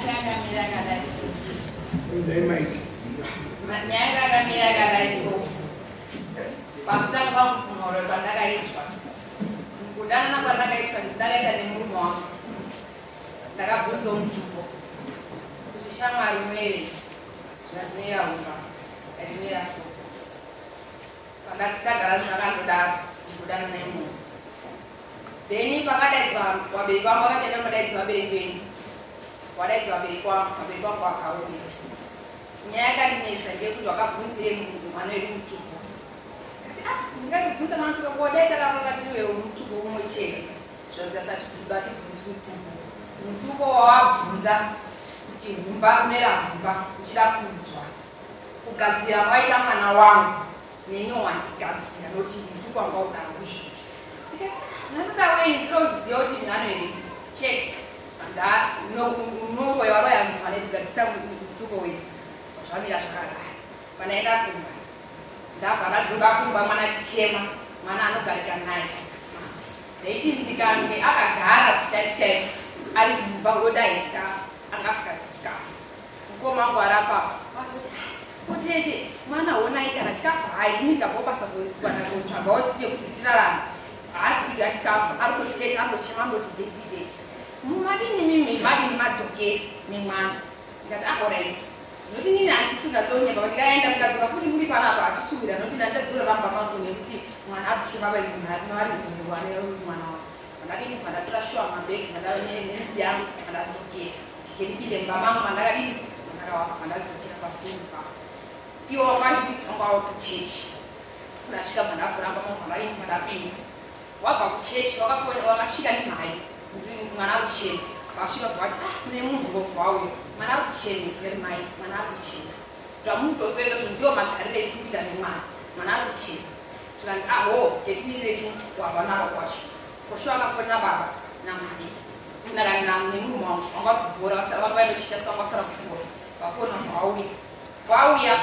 Yanga yakamira yakadai so. Unzai mike. Nyaya yanga yakamira yakadai so. Pakutanga kwangu kumhoro kwandakaitwa, kudanana kwandakaitwa, ndakaita nemurume wangu. Ndakabvunzawo mutupo kuti, "Shamwari, unoere zvazinoera umba yatimira so." Tagara zvakandodaro ndikudanana nemunhu. Then pakadaidzwa vabereki vangu, vakati, "Enda vabereki venyu." Wadaidza vabereki vangu, vabereki vangu vakauya. Nyaya yakandinetsa ndeyekuti wakabvunzire mwana wedu mutupo. Kati, "Ah, ndingatibvunza mwana mutupo? Kodai takarora tiri mutupo umwe chete." Zvanzi, "Asati atibvunzi mutupo. Mutupo wawabvunza kuti humba unoera humba uchida kunzwa kugadzira kwaita mwana wangu neni wandigadzira, nokuti mutupo wanga udaro." Ndikati, "Nanoda wei? Ndinoziva kuti nhano here chete." Anzi, "Unoroya, waroya mwana, tigadzisa mutupo wedu." Zvamira zvakadaro. Panaenda kumba, ndabva ndadzoka kumba mwana achichema. Mwana anogarika naye, ndaiti ndikange akagara chaiko chaiko ari mumba odai chikafu, anga asingadzi chikafu. Mukoma wangu ari apapo wazoti, "Kutete mwana honai, kana chikafu hai, ini ndikabva basa kuwana kutsvagawo kuti tirarame, haasi kudya chikafu, ari kuteta, ari kuchema, andoti daddy, daddy." "Madini mimi, madini madzokeri nemwana?" Ndikati, "Alright, nokuti nini handisunga ndonyepa. Ndikaenda ndikadzoka futi muri panapa hatisubira, nokuti ndandadzorera mumba mangu nekuti mwana akuchema varidzorerwa nemwana wangu." Mandadini, mandatora shuwa mabhegi nemidzi yangu, mandadzokera kuti kendipinde mumba mangu. Mandakadini, mandadzokera pasiteni papo. Iwo wakandipanga kuchechi. Ndasvika, mandavhuramba mangu, mandadini, mandapinda. Wabva kuchechi, wakasvika nemhai kuti mwana ari kuchema. Vasvika vati, "Ah, kune munhu ngobva wauya, mwana ari kuchema." Ndikati, "Mai, mwana ari kuchema. Zvamunotozoita zvo ndiwo magariro etiri kuita nemwana. Mwana ari kuchema." Zvikanzi, "Aho, ketimirire chi wabva naro kwacho." Kosho akafonera baba namai nemurume wangu wanga kubhora, vanga vainochicha, vanga vasara kubhora. Vafona, vauya. Vauya,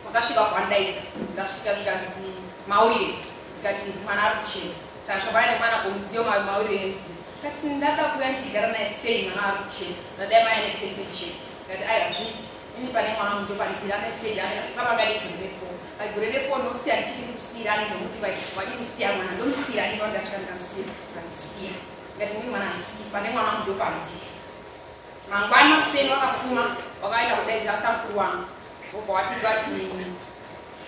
vakasvika, vandaidza. Ndasvika, zvikanzi, "Maurire." Ndikati, "Mwana ari kuchema." Saka zvakauya nemwana komudziyo, maurire emudziyo. Kati, "Ndada kuuya ndichigara naye sei? Mwana ari kuchema. Ndadai maya nepesi chete." Ndikati, "Aiwa, zviiti ini pane mwana wangu ndopandiri ane stage vavangadi gore refour, gore refour nosiya ndichiti kusiyirani nokuti wadi kusiya mwana, ndomusiyira ini ndasvika ndikamusiya." Ndikandisiya. Ndikati, "Mini mwana handisiyi, pane mwana wangu ndopandiri." Mangwana kuseni wakafuma, wakaenda kudaidza samukuru wangu, wobva wati vazi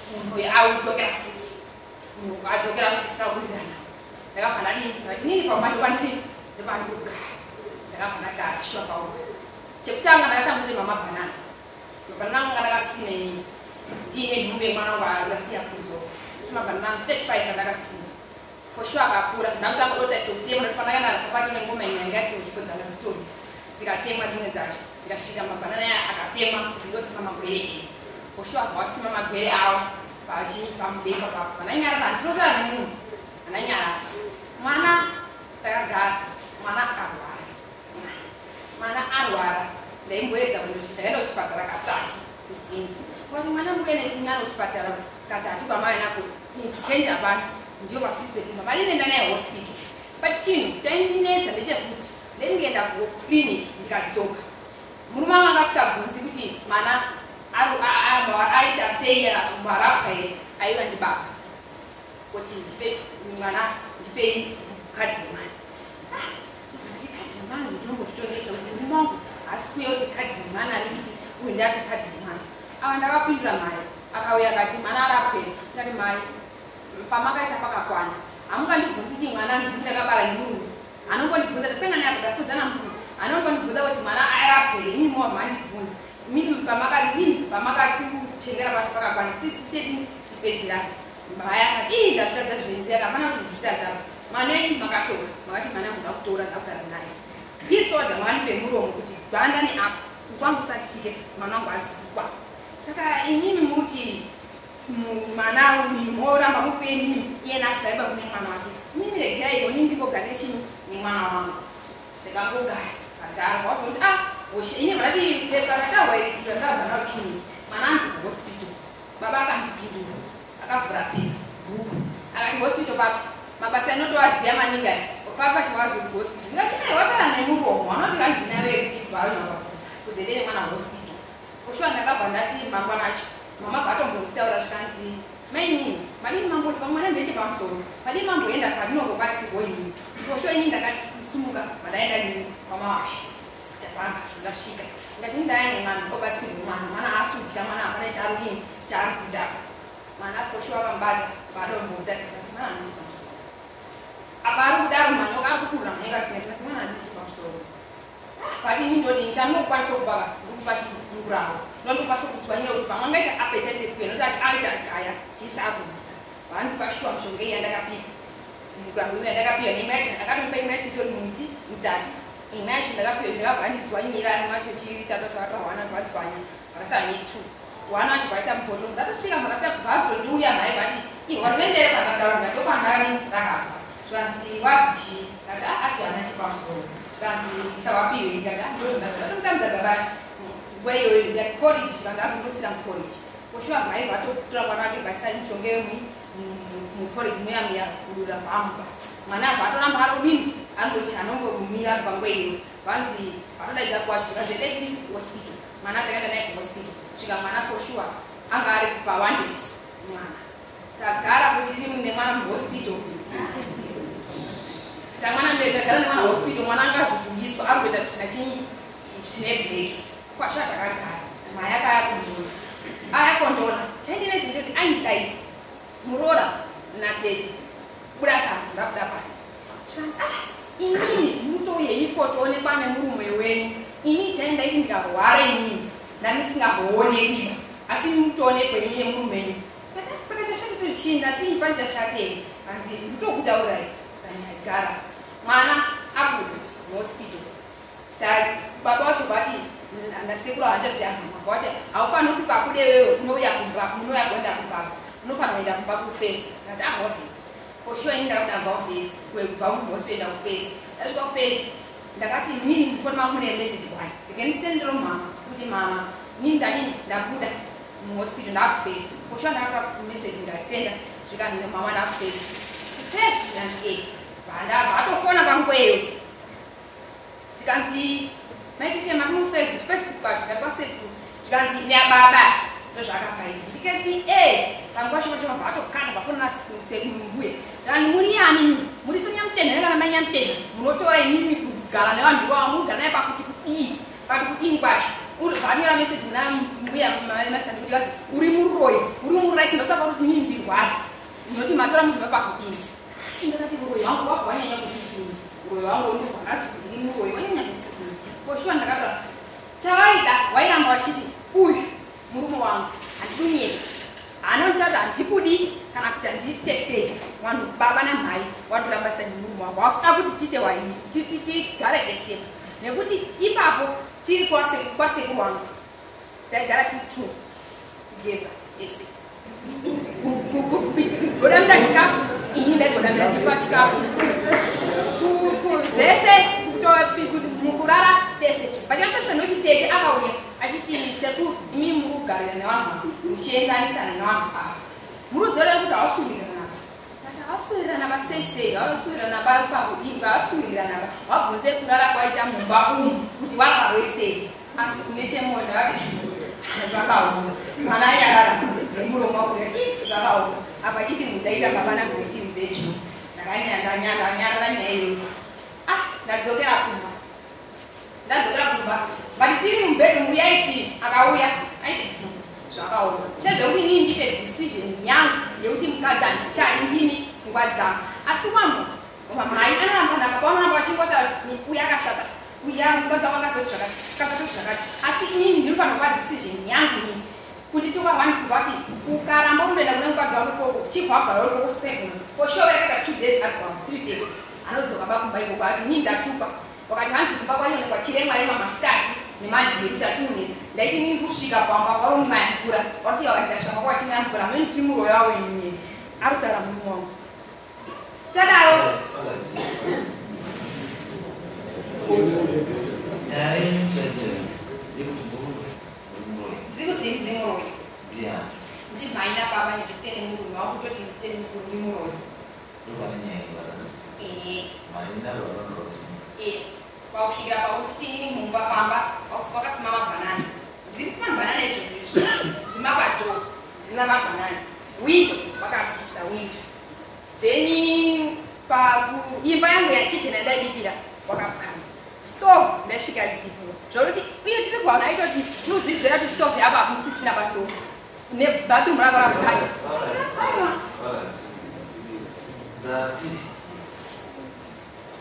munhu uyu audzokera futi, munhu adzokera kuti sina kuwirirana. Ndakabva ndadini, ndikati, "Nini pamba ndopandiri, ndopandiri kugara." Ndakabva ndagara shuwa pauro. Chekutanga ndakatanga mabhanana. Mabhanana anga ndakasima inini ndiine nhumbu yemwana wangu andasiya kunzo. Isi mabhanana 35 andakasima, for sure akakura. Ndakutanga kudotaisa kutema nokuti pandakanga papake nengoma imwe yanga yatozviko dzanga dzitori dzikatemwa dzimwe dzacho. Ndikasvika mabhanana aya akatemwa kuti ndosima magwere eni. For sure akawasima magwere awo pamudemba papo. Pandanyarara, handinotaura nemunhu, handanyarara. Mwana takagara, mwana akarwara. Mwana arwara, ndaimboedza, ndaenda kuchipatara katatu kusindi kuti mwana mukaende kuchipatara katatu kwamai nako change hapana. Ndiyo mapiritsi ekumwa madinenda naye hospital. But chinhu chaindinetsa ndechekuti ndendingaenda kuclinic, ndikadzoka, murume wangu anga asikabvunzi kuti mwana aita sei, marapwa here. Aiva ndibaba kuti, "Ndipe mwana, ndipei kadhi remwana." Kadhi remwana ndinombozvitongesa kuti murume wangu haasi kuuya kuti kadhi remwana ripi, uyu ndiapi kadhi remwana. Ava ndakapindura mai, akauya akati, "Mwana arapwe." Ndati, "Mai, pamakaita pakakwana. Hamungandibvunzisi mwana, ndini ndakabara nemurume. Anongondibvunza tasangana apo ndapfudzana murume, anongondibvunza kuti mwana arapwe. Imi mowa mandibvunza mimi pamakadini, pamakati kuchengera pacho pakakwana. Sisi sedi tipedzerana." Mai akati, "Ii, ndakutadza zvenzi." Hapana kuti kuzvitadza. Mwana enyu makatora, makati mwana yangu ndakutora, ndakugara naye. Peace order makandipe muromo kuti gwanda neapo kwangu usatsike, mwana wangu adzikwa. Saka inini muti mwana uyu moramba mupenyu, iyena asigaiba kune mwana wake. Inini regai oni ndingogara nechini nemwana wangu. Ndikangogara agara wazoti, "Ah, oshe." Ini ndati pepa ratahwa iri randabva naro clinic, mwana anzi kuhospital. Baba akandipindura, akavhura pepa bhuku, akati, "Hospital papi? Mabasa inotovaziva maningi aya. Papa chiwazo kuhospital." Ndikati, "Ai, watara nemuromo, vanoti kanzi nave kuti bvayo." Kuzendere mwana hospital. Kushuwa ndakabva ndati mangwana acho mama vatombonditaura zvikanzi mainini madini mamboti pamwana ndiende pamusoro, madini mamboenda pandinongobatsirwa inini. Kushuwa inini ndakasumuka vandaenda nini kwamawasha tapanga ndasvika ndikati ndaya nemwana obatsirwa mwana, mwana haasi kudya, mwana hapana chaarudini chaari kuita mwana. Kushuwa vamubata vadomboda saka mwana andichi pamusoro apa ari kudaro manyoka ari kukurura manyoka asina ndikati mwana andichi pamusoro vadini ndodini chandinokwanisa kubaka ndikupa chingurawo ndondokwanisa kutswanyira kuti pamwe angaita appetite yekuya nokuti ati aita aya chiisa agutsa. Vandipa shuwa mishonga iyi yandakapiwa, mugrango imwe yandakapiwa neimwe yacho ndakatomupa, imwe yacho itori mumuti mutatu, imwe yacho ndakapiwa ndakabva ndidzwanyira imwe yacho chitatu zvakatahwana vadzwanya vakasara ne2 wana wacho vaisa mupoto. Ndatosvika makati vazondiuya mhai vati ihwazendere pandagara ndopandari ndakabva zvikanzi wazi chii, ndati ati hana chipamusoro, zvikanzi sawapiwe, ndikati ndotomutambidza gaba racho nguva iyoyo, ndikati porridge, zvikanzi azondosira muporridge. Koshuwa mhai vatotora mwana wake vaisa mishonga yemui muporridge muya muya kudura vamupa mwana abva atoramba arodini angochi anongomira panguva iyoyo. Vanzi vatodaidza kwacho zvikanzi endai kuhospital. Mwana akaenda naye kuhospital, svika mwana for sure anga ari pa100. Mwana tagara kuti tiri nemwana muhospital, tamwana ndagara nemwana hospital, mwana anga azosungiswa ari kuita china chinyi chine black kwasha. Takagara mai akaya kondona aya kondona chaindinetsa ndechekuti aindidaidza muroora natete buda panze, ndabuda panze zvikanzi ah inini mutoyeiko toonekwa nemurume wenyu, ini chaindaiti ndikarwara inini ndandisingamboonekwiba asi mutoonekwe inini nemurume wenyu. Saka chashata cho chii? Ndatii pani chashatei? Hanzi nditokutaurai kanyagara mwana abuda muhospital. Baba vacho vati ndasekuru hanzvadzi yamama vati haufaniri kuti ukabude wewe unouya kumba, munouya kuenda kumba, unofanira kuenda kumba kufesi. Ndati ah alright, for sure ini ndakuda kubva kufesi, kubva muhospital enda kufesi. Ndasvika kufesi ndakati inini mufoni mangu mune message one, ndikandisendero mama kuti mama inini ndadini ndabuda muhospital ndakufesi. For sure ndakata message ndasenda zvikanzi mama ndakufesi kufesi ndanzi e vandabva atofona panguva zvikanzi maikishe makumufesi Facebook kwacho ndakwasekuru zvikanzi nababa ndozvaakafaita. Ndikati e panguva shoma shoma vatokanda vafona mbuya zvikanzi muri yani muri senyamutenda nekana mai nyamutenda munotora inini kugara nevanhu ivavo mugara naye pakuti kudii pati kudini kwacho vanyora message muna mbuya masandi kuti vazi uri muroyi uri murai ndosaka kuti inini ndirwara ndinoti matora munhu wepakudini. Ndakati uroyi hwangu wabva wanyanya kudini, uroyi hwangu ndobva kuti ndiri muroyi wanyanya kudini. Koshuwa ndakataura chavaida wairamba vachiti uyu murume wangu handikunyeka anonditaura handikudi kana kuti handitesei vanhu baba namhai watoramba sani murume wangu hausida kuti tiite waini tigare tesepa nekuti ipapo tiri kwasekuru wangu taigara tiri two kugeza tese godamira chikafu ini ndaigodamira ndipa chikafu zvese mukurara tese vachasabisa nokuti tete akauya achiti seku imi muri kugarira nevanhu muchienzanisana nevanhu ava muruziva rekuti havasuwirirana ati havasuwirirana vasei sei havasuwirirana pakudini havasuwirirana vabvunze kurara kwaita mumba umu kuti wagarwe sei nechemoyo ndakati zvakaoma mwana anyarara nemuromo wako zvakaoma apa achiti mutaita baba nagoti mubedroom. Ndakanyarara nyaya iyoyo. Ah ndadzokera kumba, ndadzokera kumba but tiri mubedroom uyaiti akauya aiti zvakaoma chezvekuti inini ndiite decision yangu yekuti mukadzi handichadi ndini pfungwa dzangu asi wangu mhai anoramba naka paunoramba vachingota uya akashata uya mukadzi wangu akazoti zvakati akazoti zvakati asi inini ndinofanira kuva decision yangu inini kuti tokawanituka kuti ukaramba unoenda kune mukadzi wangu ikoko chibva wagara uri koko 7 for sure yakaita 2 days ari kwangu 3 days anodzoka pakumba ikoko ati inini ndatupa wakati hanzi kumba kwaionekwa chiremwa remwa masikati nemanheru chatinonetsa ndaiti inini kusvika pamba kwaronumaya mvura wati wakati ndasvika pamba kwachimaya mvura mune ndiri muroyo wawo inini ari kutaura murume wangu tadaro. Nyaya yenyu yekubvunza uri muroyi. Ndiri kuzii ndiri muroyi. Ndiani? Ndimhai nababa nevese nemurume wakutoti ndiri muroyi. Ndopane nyaya yevakanzi ehe. Mai nababa ndovakusunga. Kwakusvikira pakuti tini mumba pamba wakasimama. Tina mabhanani. Windo vakabvisa windo. Then pakuimba yangu ya kitchen yandaibikira wakapwanya. Stove ndasvika dzipo. Zvakuti uye tiri kuwana aitoti unozviziva kuti stove yako hamusisina pastove. Nebathroom rako rakapwanya. Alright. Ndati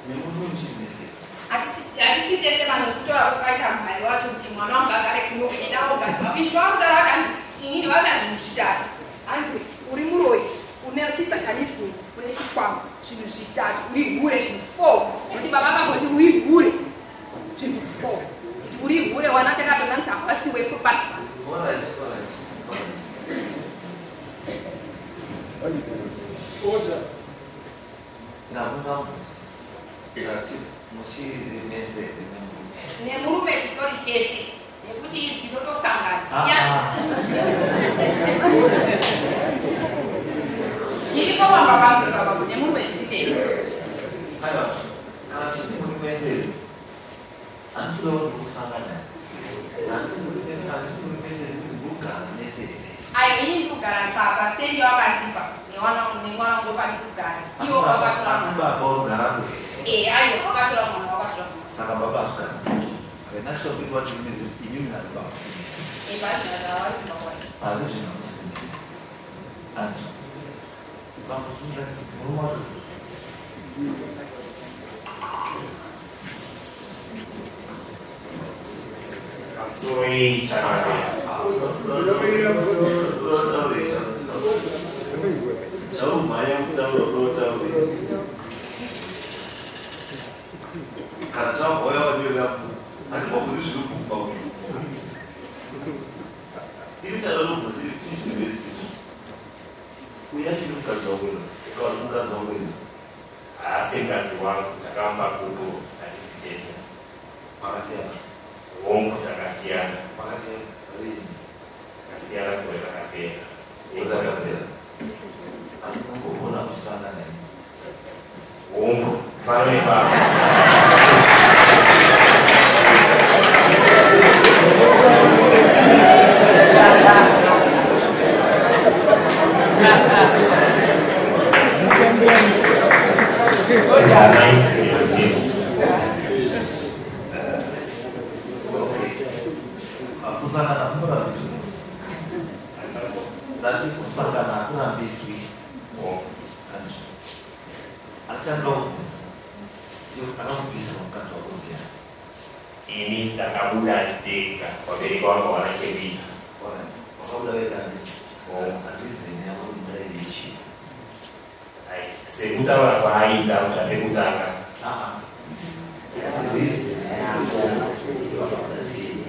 nemurume muchiri mese. Hatisi tese vanhu kutora kwakaita mhari wacho kuti mwana wangu agare kuno enda ogadzwa. Itwakudaro akanzi inini vakanzi zvinhu zvitatu. Hanzi uri muroyi, une chisatanism, une chikwambo, zvinhu zvitatu, uri hure zvinhu 4. Nokuti baba vako uri hure zvinhu 4. Kuti uri hure wana takatonanisa hawasi wepo pa. Alright, alright, alright. Order. Ndamungabvunza. Ndati muchiri mese nemurume. Nemurume titori tese nekuti tinotosangana. Ah, ah. Tiriko pamba pangu baba nemurume tiri tese. Aiwa, kana tichiti muri mese, handisi kuda kuti kusangana. Handisi muri mese, handisi muri mese kuti mugara mese here. Ai ini ndikugara papa stendi wakatipa nemwana nemwana wangu pani kugara. Iwo wakatora Asi mwana. baba ugara kure. Eh aiwa wakatora mwana wakatora mwana. Saka baba asugara. Saka inacho kuti wati mese imimi nababa musimese. Eh basi ndakawa kumba kwake. Asi zvinhu musimese. Asi. Bambosunga murume wacho. Pamusoro chakanaka. Chaumhanya kutaura kunotaura. Kana chauya wanyoya handimbokuzi zviri kubva uyu. Ini chandanobvunza chii chinevesizvo. Uyu achiri mukadzi wako ino, kana mukadzi wako ino. Haasi mukadzi wangu, ndakamupa gupuro, hatisi tese. Makasiyana. Hongu takasiyana. Makasiyana rini? Takasiyana gore rakapera. Gore rakapera. Asi mumbogona kusangana imi. Hongu, pano ipapo. Amai nemutemo. Kusangana hakurambidzwi. Ndati kusangana hakurambidzwi. Hongu. Handizvo. Asi chandoda kubvunza, akakubvisa mukadzi wako ndiani? Ini ndakabuda ndega, vabereki vangu havana chekuita. Alright. Wakabuda wega handizvo? Hongu. Handizini yako kuti ndaive chii? Right. Sekutaura kwaaita kubva pekutanga. Ah, ah. Handizini yako wakabuda ndei.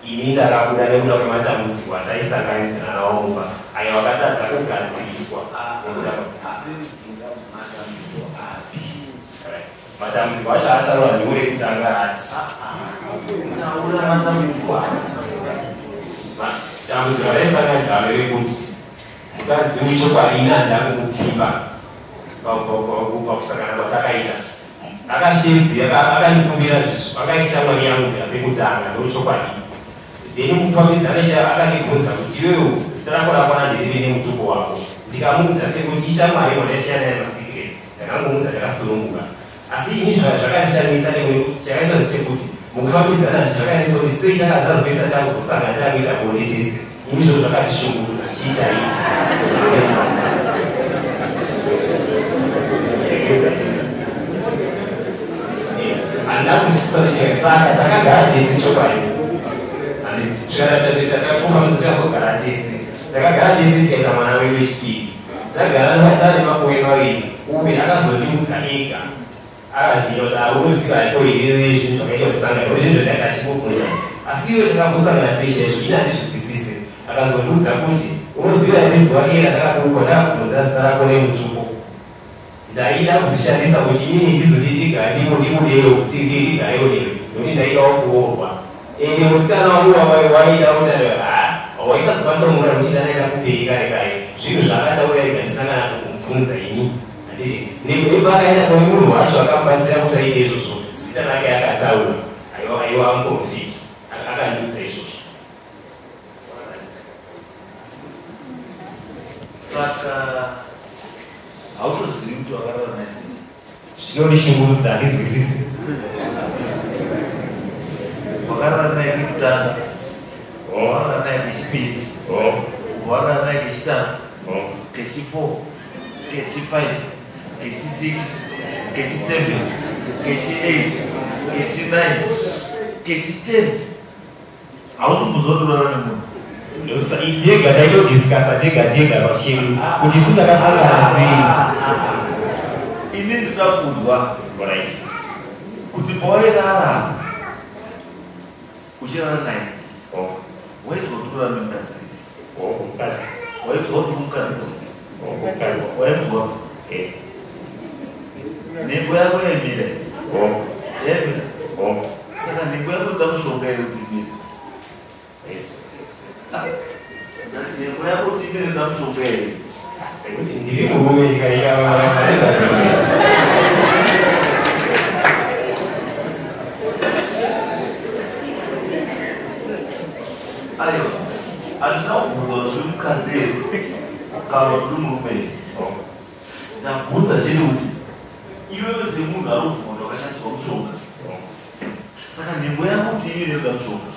Ini ndakabuda nekuda kwematambudziko ataisanganidzana nawo mumba ayo akatadza kugadziriswa nekuda Matambudziko api? Right. Matambudziko acho ataura ndiwo ekutanga ati. Taura matambudziko api. Dambudziko raisanganidzana rekuti mukadzi wechokwadi ini handina kumupfimba kubva kusangana kwatakaita. Akashedzi akandikumbira akaishamwari yangu pekutanga ndochokwadi. Then mukufambidzana akandibvunza kuti iwewe zita rako rakwana ndirive nemutupo wako. Ndikamuudza sekuti ishamwari wandaishaya naye masecrets. Ndakangomuudza ndakasununguka. Asi ini zvakandishamisa chakaita ndechekuti mukufambidzana zvakanetsa kuti sei takazarupesa takuzosangana takuita bonde tese. Ini izvozvo zvakandishungurudza chii chaita. Handina kunzwisisa saka takagara tese chokwadi. Takazogara tese. Takagara tese tikaita mwana wedu wechipiri. Tagara tane makore maviri. Uye akazondiudza ega. Akazvida kuti auziva iko here zvinhu zvakaita kusangana. Zvinhu ndakachimubvunza. Asi iwe takambosangana sei chaizvo ini handizvinzwisise. Akazondiudza kuti unoziva here zuva riya randakakupa ndakakubvunza zita rako nemutupo. Ndaida kuzvishandisa kuti inini ndizoti ndigare ndimudewo tigarewo newe nokuti ndaidawo kuroorwa. Ende musikana wangu waida kuti waisazokwanisa kumuona kuti ndanaenda kumberi kare kare. Zvinhu zvaakataura ega ndisina kana kumubvunza ini. Handiti nepakaenda kune munhu wacho akamubatsira kuti aite izvozvo zita rake akataura. Aiwa amuprofiti akandiudza izvozvo. Chinondishungurudza, handinzwisisi. Wakarara naye kekutanga, warara naye kechipiri, warara naye kechitatu, kechi4, kechi5, kechi6, kechi7, kechi8, kechi9, kechi10. Hausi kumbozwa kuti urara nemunhu? Tega taitodiscussa tega tega pachedu kuti isu takasangana sei. Ini ndinoda kunzwa Alright. kuti pawairara, uchirara naye, waizwa kuti urara nemukadzi? Mukadzi. Waizwa kuti mukadzi? Mukadzi. Waizwa? Eh. Nhengo yako yaimira? Yaimira? Oh. Saka nhengo yako inoda mushonga here kuti imire? Eh. Ndati nhengo yako kuti imire inoda mushonga here? Sekuti ndiri murume, ndikaika. Aiwa, handina kubvunza kuti uri mukadzi here kana kuti uri murume here. Ndabvunza chete kuti iwewe semunhu ari kubvunza wakashandiswa mushonga, saka nhengo yako kuti imire inoda mushonga.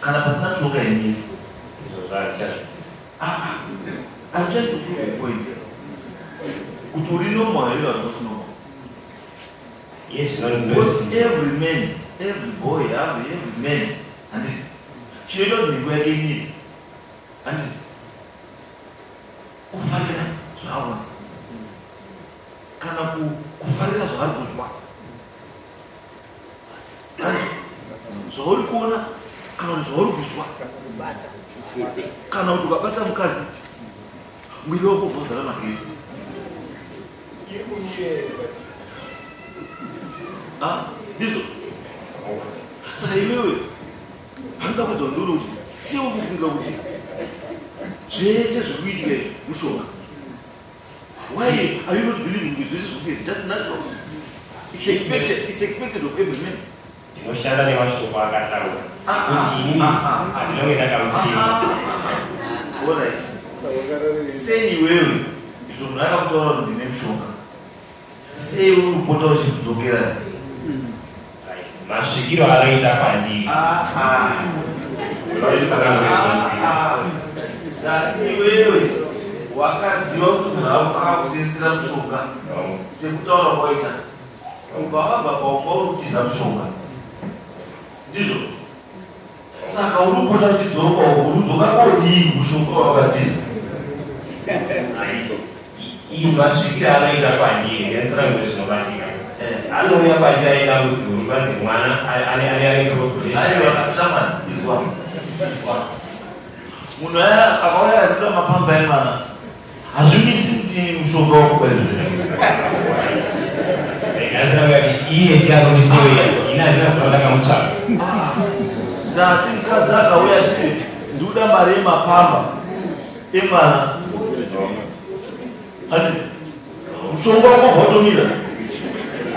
Kana pasina mushonga, imire? Izvo zvaachazwisisa. I'm trying to prove a point kuti uri normal here kana usi normal. Iye zvino Because ndinoti every man, every boy, every man, handiti, chinoita kuti nhengo yake imire, handiti, kufarira zvaaona kana kufarira zvaari kuzwa. Handiti, zvauri kuona kana kuti zvauri kuzwa kana kuti ukabata mukadzi, mwiri wako ubva uzara magetsi. Ah, ndizvo. Saka iwewe panoda kuedza ndione kuti siye kufungira kuti zvese zviri kuitika izvi mushonga. Why are you not believing kuti zvese zviri kuitika is just natural? It's expected of every man. Ndinoshanda nemashoko akataura Ah, kuti inini ah, ah. handinonge ndakamufira. Alright, sei iwewe izvo munhu akakutaura kuti ndine mushonga, sei uri kupota uchidzokera? Masvikiro anoita kwandiri. Ndati iwewe wakaziva kuti munhu akakusenzesera mushonga sekutaura kwaita, ubva wabva paunga uri kutiza mushonga, ndizvo? Saka uri kupota uchidzoka uku, uri kudzoka kodii mushonga wawakatiza? Iyi masvikiro anoita kwandiri, ndinotsanangura zvinobatika. Anouya kwandiri aine dambudziko rikwanzi mwana ane Aiwa shamani, izwa, munhu aya akauya achida mapamba emwana, hazvimisi kuti mushonga wakupa izvozvo. Iye ndiye anonditevera, ini handina zuva ndakamutsvaka. Ndati mukadzi akauya achiti ndikuda mari yemapamba emwana, ati mushonga wako watomira?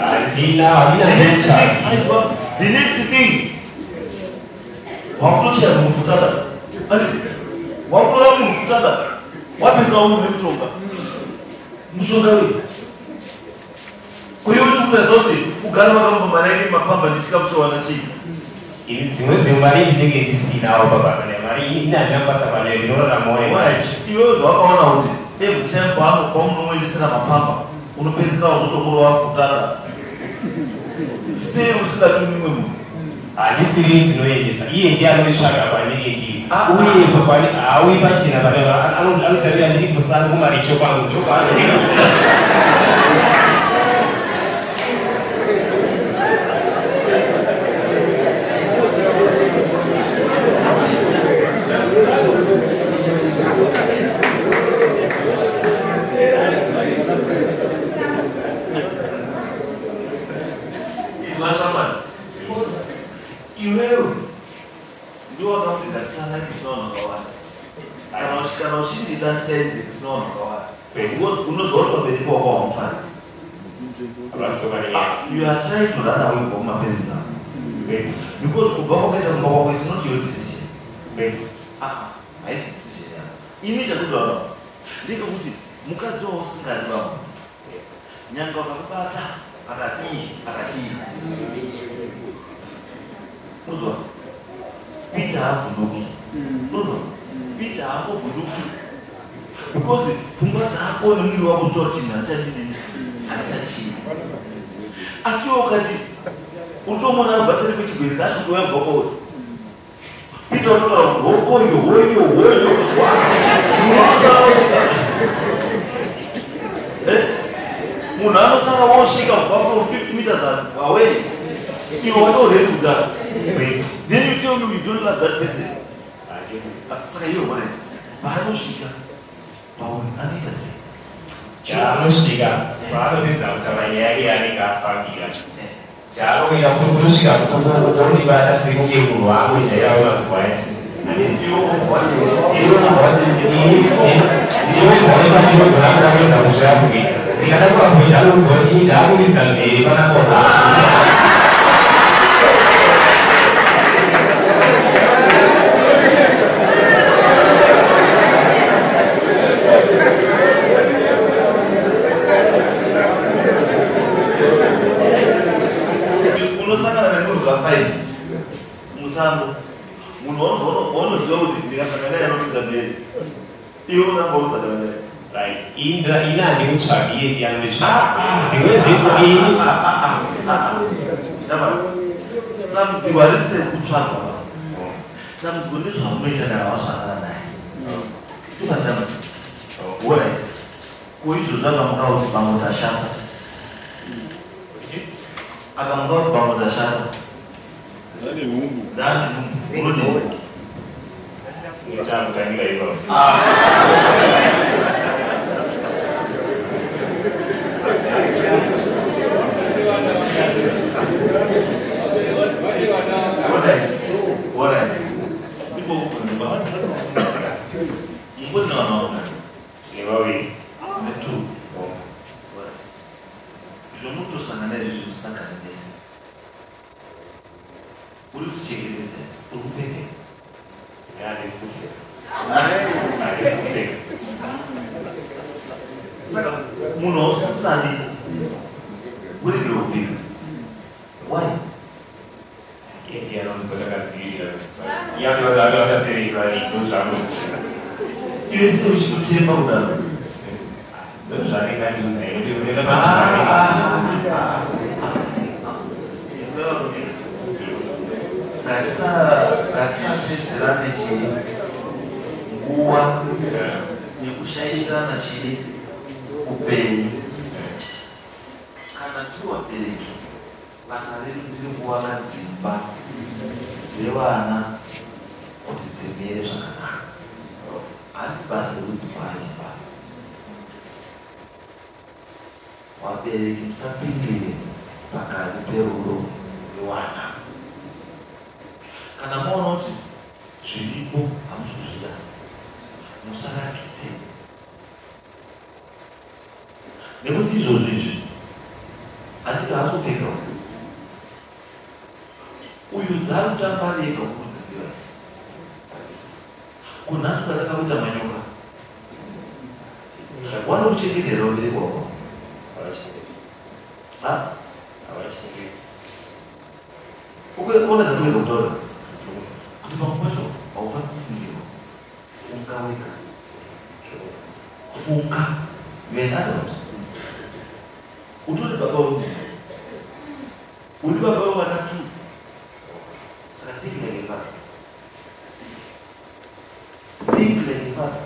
Handina, handina ndinotsvaka. Aiwa, the next thing wakutochera mufutata, ati wakutora mufutata, wapindura uri nemushonga. Mushonga wei? Kuiwe chikuita kuti ugare wakaromba mari yake mapamba nechikafu chawana chii? Ini dzimwe dzemari ndinenge ndisinawo baba, kana mari ini handina basa panayo, ndinoraramawo nemari. Iwewe zvawakaona kuti every time paunomuendesera mapamba unopedzisira wazotomurova futata, sei usingatumi mumwe munhu? Handisiri ndinoendesa, iye ndiye anonditsvaga pandinenge ndiri. Ah, Uye haauyi pachena pane, anotarira ndiri musango kumaricho kwangu chokwaanoenda. Izwa shamani, iwewe ndiwo wakamuti ngatisangane kusina vanhu vakawanda. Kana uchindida, ndidaidze kusina vanhu vakawanda. Because unozwa kuti pamberi pako wamufari. You are trying to run away kubva kumaparents ako, because kubva kwakaita kumba kwako is not your decision. Ah, haisi decision yako. Ini chakutaura ndekekuti mukadzi wausingadi vamwe, nyange wakakubata Akadii, akadii. Unzwa? Peter haavhunduki. Unzwa? Peter haambovhunduki. Because pfungwa dzako nemuviri wako zvitaura chinhu hachadini, hachachii. Asi iwe ukati utomuona aribva seri kwechigwenzi acho kuti wayabva kwauri. Peter unotaura kuti hokoyo, hoyo, hoyo. Unosara wosvika. Munhu anosara wosvika kubva from 50 meters away. Iwe watoredi kudaro. Wait. Then you tell me you don't love that person. Saka iwe alright. Paanosvika pauri anoita sei? Chaanosvika paanopedza kutaura nyaya yake yaanenge afambira. Chaanoenda kutosvika kutondibata sekunge munhu waangojaira wemazuva ese. Ndiwedzanepandirogona kuenda kuzvirakuita. Ndikada kuvakuita anoudza kuti ndaakuridza mhere panakona. Unosangana nemunhu ka5 musango. Munhu waunoziva kuti ndikasangana naye anoridza mhere. Iwe unamba usangana naye. Right. Ina handimutsvagi iye ndiye anonditsvaga. Dzimwe dzenguva ini Shamwari, dambudziko harisi rekutsvagwa ba. Dambudziko ndezvaunoita kana wasangana naye. Toka dambudziko. Alright. Ko izvozvo akamuka kuti bambo tashata. Akamuka kuti bambo tashata. Ndane nhumbu. Ndane nhumbu. Unodini? Unotambutangira ipapo. Alright. Alright. Ndingokubvunza baba. Mumboni nawana wangani? Tine vaviri. Two. Alright. Zvinotosangana izvi zvimusangane nese. Uri kuchengetedza, uri kupfeka. Handisi kupfeka. Handisi kupfeka. Saka munhu hausisadi kuregera kupfeka. Why? Iye ndiye anonzi takadzivirira. Iye anoda vaviri ndozvaanonzi. Iwe sei uchikutemba kudaro? Ndozvaanenge andiudza ine ndinoenda Ngatisapedzerane chii nguva nekushaishirana chii upenyu. Kana tiri vabereki, basa redu ndiri kuvaka dzimba dzevana kuti dzimire zvakanaka. Handi basa rekudzipwanyimba. Vabereki musapindire pakati perudo rwevana. Kana maona kuti zviripo hamusi kuzvida, musarakidze. Nekuti izvozvo izvi handiti haasi kupfeka. Uyu dzaari kutamba ari ega kukudzidzira. Kunhasi ukatanga kuita manyoka, wanokuchengetera vabereki wako. Ukaona zvandikuedza kutaura kuti pamwe pacho haufaniri kufungirwa. Funga wega. Funga. You are an adult. Utori baba wemunhu. Uri baba wevana 2. Saka think like a father. Think like a father.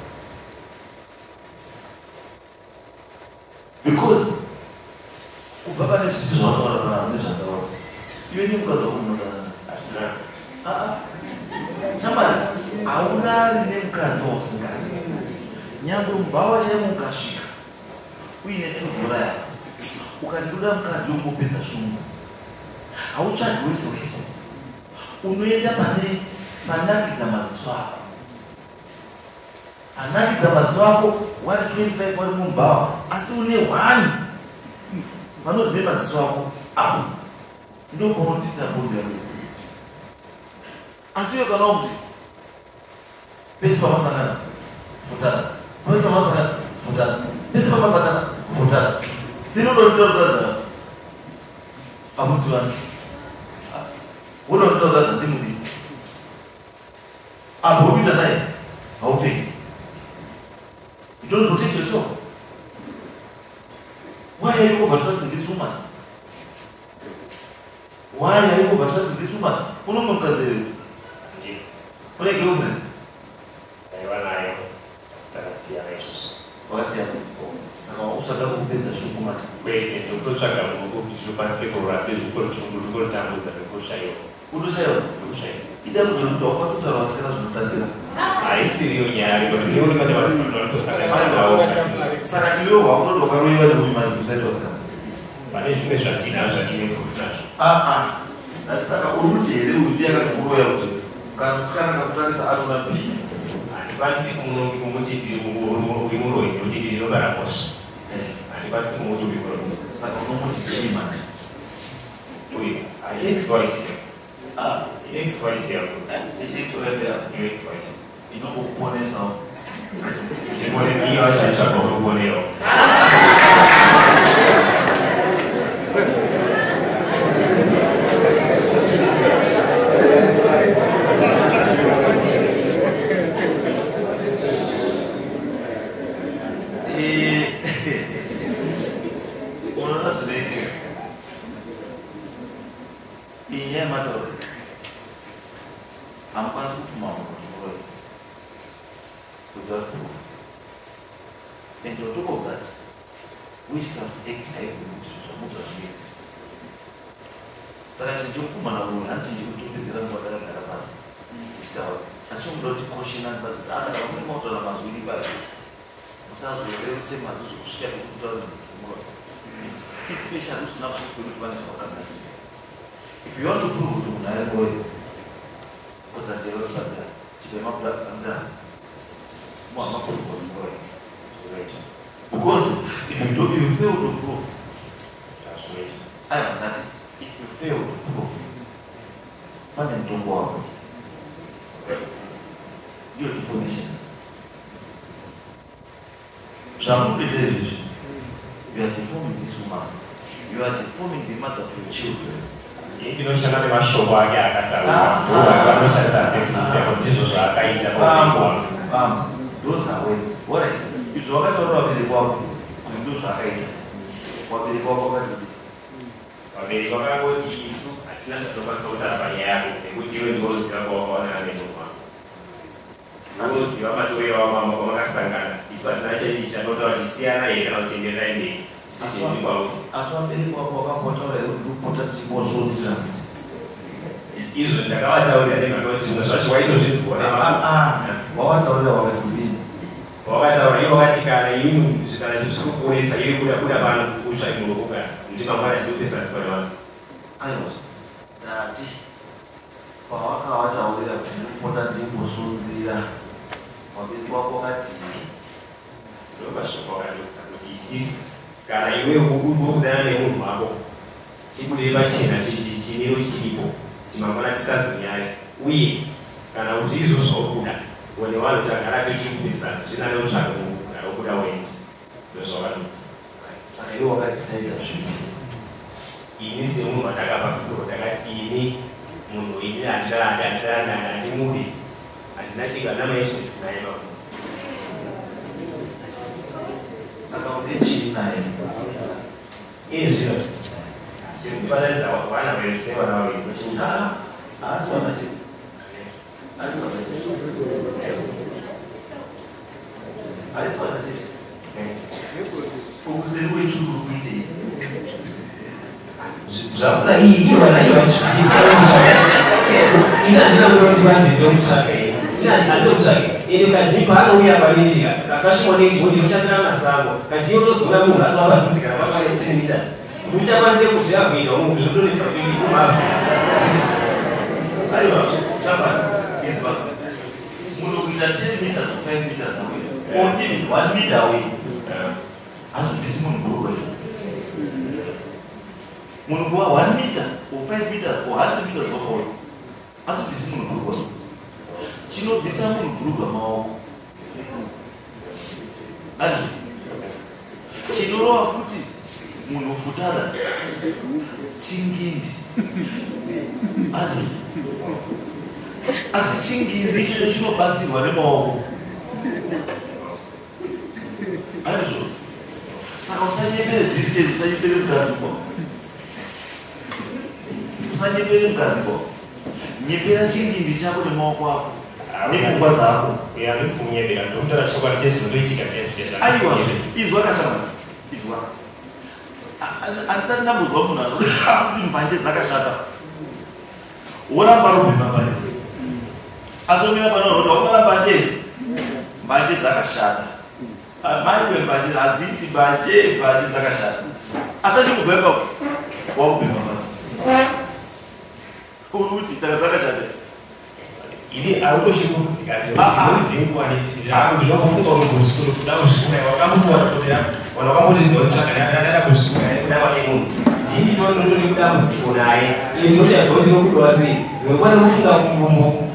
Because kubva pane zvisi zvawataura panapa nezvandaura. Iwe nemukadzi wako munodanana. Shamwari, haurari nemukadzi wausingadi. Nyangwe mubhawa chaimo ukasvika uine $2 yako, ukandoda mukadzi wongopedza shungu, hautsvagi wese wese. Unoenda pane panakidza maziso ako. Panakidza maziso ako wari 25 wari mubhawa, asi une 1 panozive maziso ako apo. Ndinopaunondisira bhonzo yako. Asi iwe kana kuti pese pamasangana futana, pese pamasangana futana, pese pamasangana futana, ndinoda kutaura kazara. Hamuzivani. Unotaura zvandimudi. Apo urikuita naye haupfeki. You don't protect yourself. Why are you overtrusting this woman? Why are you overtrusting this woman? Unomwe mukadzi here? Une girlfriend? Aiwa nayo. Takasiyana izvozvo. Wakasiyana. Saka wakutsvaga kupedza shungu mati. Kwete, ndikutotsvaga munhu kuti ndikwanise kurora sezvikorotambudza nekushaiwa. Utoshaiwa? Nekushaiwa. Idambudzo rekuti haukwanisi kutaura vasikana zvinotandira. Haisiriyo nyaya yako, ndinoona pane vanhu vanotosangana navo. Saka iwewe wakutoti wakaroyiwa neuyu manje usaita vasikana. Pane zvimwe zvatinazvo zvatine nazvo. Ah ah. Saka uri kuti here uyu ndiye akatokuroya kuti kana musikana akakutarisa anoona bhii. Handikwanisi kumuti ndiri muroyi nekuti ndinobara mhosva. Handikwanisi kumuti uri muroyi. Saka unomuti chii manje? Uyu, ex-wife. Ah, ex-wife yangu. Ex-wife yako. Ex-wife. Inokuponesawo. Chimone iyo achaitsvaga unoponewo. Unoona zvinoitika. Iyi nyaya yematauro. Hamukwanisi kupuma munhu kuti muroyi without proof. And on top of that, witchcraft act haibvumi kuti zvinhu zvamunotaura zvinoexist. Saka chinhu chekupumana muroyi handi chinhu chekutopedzera nguva takagara pasi tichitaura. Asi chomuda kuti cautionani pasi kuti kana vamweni mautaura mazwi iri pasi musazorerutse mazwi zvekusvika pekutaura kuti muroyi. Especially usina proof yekuti vane zvavakanganisira. If you want to prove kuti munhu ari muroyi, kozanjero rubatsira chipe mapuranzira muhama prove kuti muroyi. Because if you don't, you fail to prove. I was that if you fail to prove, pane mutongo wako. Ndiyo defamation. Zvamunotoita izvezvi, you are deforming this woman. You are deforming the mother of your children. Ndinoshanda nemashoko ake akataura. Vanoshandisa seproof yako ndizvo zvaakaita paupenyu hwangu. Bam, those are words. All right. Izvo wakataura vabereki wako kuti ndizvo zvaakaita. Vabereki wako vakati kudii? Vabereki vakangoti isu hatina zvatinokwanisa kutaura panyaya yako nekuti iwe ndinoziva kwawakawanana nemunhu wako. Unoziva matorero wako kwamakasangana. Isu hatina chaidi chanotaura kuti siyana here kana kuti endererai mberi. Decision iri kwauri. Asi vabereki wako vakambotaura here kuti ndikupota ndichimbozodzira kuti? Izvo ndakavataurira nemhaka yekuti zvimwe zvacho waitozvinzwa. Wavataurira wakati kudini? Wakataura ivo vakati kana ini kana zvinhu zviri kukunetsa iri kuda kuda pano utsvake munhu wekugara nekuti mangwana tinopesaniswa nevanhu. Aiwa ndati pawakavataurira kuti ndikupota ndichimbosunzira vabereki wako vakatii? Ndomashoko akandiudza kuti isisu kana iwe uri kudanana nemunhu wako tibude pachena chimiro chiripo kuti mangwana tisazonyare uye kana zviri izvo zvauri kuda one vanhu tagara tiri kupesana zvinani utsvake munhu kugara wokuda uende ndozvavanozi. Saka iwe wakadisaida zvipi? Ini semunhu wandakapa kudoro ndakati ini munhu ini handimudi handina chega handina mainterest naye mamunhu. Saka une chii naye? Iye zvino chiri kubatanidza vana vedu tine vana vaviri ndochiri Haasi vana chete. Haasi vana chete. Haisi vana chete. Ukuseri kwechuru uri kuitei? Zvakuda iyi vana iyi vachizviita. Ini handina kuda kuti vanhu ndinomutsvaga ini. Ini handinomutsvaga. Ende kazhinji paanouya panini kasvikoneki kuti ndoshandira masango. Kazhinji unozoona munhu atova padhuze kana patova ne 10 meters. Kuti uchakwanise kuzviavoida munhu zvotonetsa kuti umuavoid. Aiwa, shamwari, inzwa. Munhu kuita 10 meters or 5 meters away or even 1 meter away hazvibvisi munhu bhurugwa izvo. Munhu kuva 1 meter or 5 meters or 100 meters kwakauya hazvibvisi munhu bhurugwa. Chinobvisa munhu bhurugwa maoko. Hazvi. Chinorova futi Munhu futara chingindi. Asi chingindi ichocho chinobatsirwa nemaoko. Andizvo. Saka usanyepere distance, usanyepere mugadziko. Usanyepere mugadziko. Nyepera chingindi chako nemaoko ako. Nepfungwa dzako. Handisi kumunyepera, ndokutaura chokwadi chezvinotoitika chaizvo. Aiwa, izwa kashama. Izwa. Handisati ndambozwa munhu anoti mbanje dzakashata. Woramba rubhema mbanje. Asi omira pano kuti wakutora mbanje. Mbanje dzakashata. Maiwe mbanje hadziiti mbanje, mbanje dzakashata. Asi achingobva ipapo wakubhema mbanje. Uri kuti saka dzakashata. Ini autoshungurudzika dzenguva ndinofunga kuti kuda kuzviuraya wakamboona kuti vanhu vakambotizotsvaga ndada kuzviuraya kuda kwake munhu ndini ndinotone dambudziko naye ini ndinochaziva kuti ndinokudiwa sei. Dzimwe nguva ndinofunga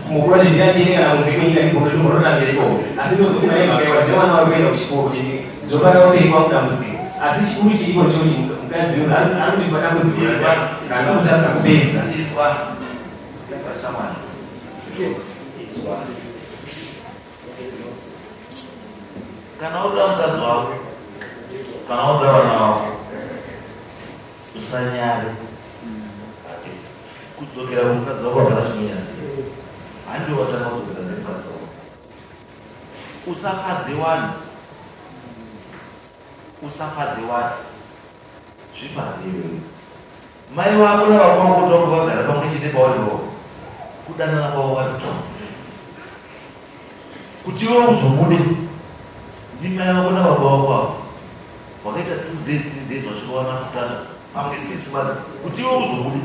mukura kuti ndinatene kana kunze kwenyika ndimbororambira ikoko, asi ndinozofunga nemhaka yekuti ndine mwana wari kuenda kuchikoro kuti ndinofanira kubereki wangu dambudziko. Asi chikuru chiripo ndechekuti mukadzi uyu anondipa dambudziko randinotadza kupedza. Izwa. Izwa shamwari. Izwa. Kana uda mukadzi wako, kana uda vana vako, usanyare. Kudzokera kumukadzi wako hapana chinonyadzisa. Handiwo watanga kudzokera nemukadzi wako. Usafadze vanhu. Usafadze vanhu. Zvifadze iwewe. Mai vako nababa vako kuti vangu vagara pamwe chete pauriwo. Kudanana kwavo vari to. Kuti iwe uzobude ndimai vako nababa vako avo wakaita 2 days, 3 days wasvika wanafutana pamwe 6 months kuti iwe uzobude.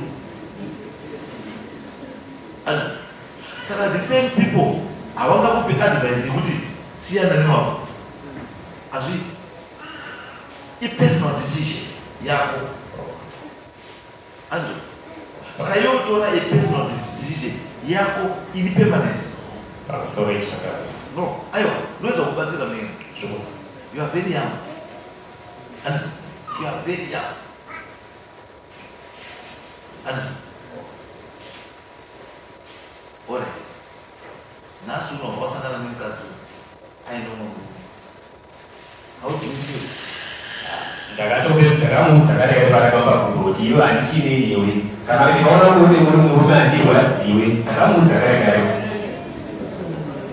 Saka the same people havangakupi advice yekuti siyana newako. Hazviiti. Ipersonal decision yako. Andizvo. Saka iwe kutora a personal decision yako iri permanent. Pamusoro ichakadai. No, aiwa, ndinoedza kubatsira mina. You are very young. And you are very young. And all right. Nhasi unobva wasangana nemukadzi uyu aine umwe murume. How do you feel? Ndakamuudza kare kare parakamba gumbo kuti iwe handichine newe, kana ndikaona murume muri murume handirwadziwe. Ndakamuudza kare kare,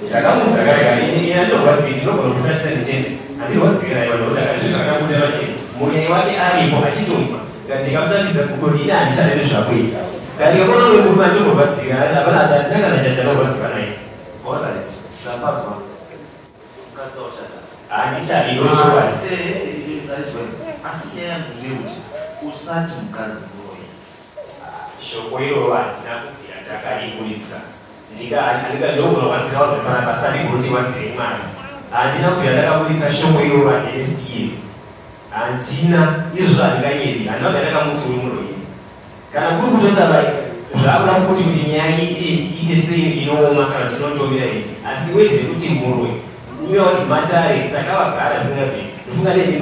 ndakamuudza kare kare, ini handirwadziwi, ndinogona kuti achita ndichende handirwadziwi naye. Vanhu zvinhu zvakabuda pachena, muriri wake aripo achitonzwa. Ndikamutambidza gumbo kuti ini handichada nezvako iyi, ndikaona uri murume handirwadziwi, hapana, handina kana chandinorwadziwa naye. All right. Ndapazwa. Mukadzi wauchada. Handichadi, ndochokwadi. Asi nyaya yangu ndeyekuti usati mukadzi muroyi. Shoko iroro handina kubvira ndakariburitsa. Ndogona kuwanzira vanhu vepanapa sandi kuti wanzire Mwari. Handina kubvira ndakaburitsa shoko iroro, handiresiye, handina izvozvo, handinganyevi, handina kubvira ndakamuti uri muroyi. Kana kuri kutotaura zvakuda kuti nyaya iite sei inooma kana kuti inondomira iyi, asi wezve kuti muroyi uye kuti matare takavagara singabviri. Ndofunga nemi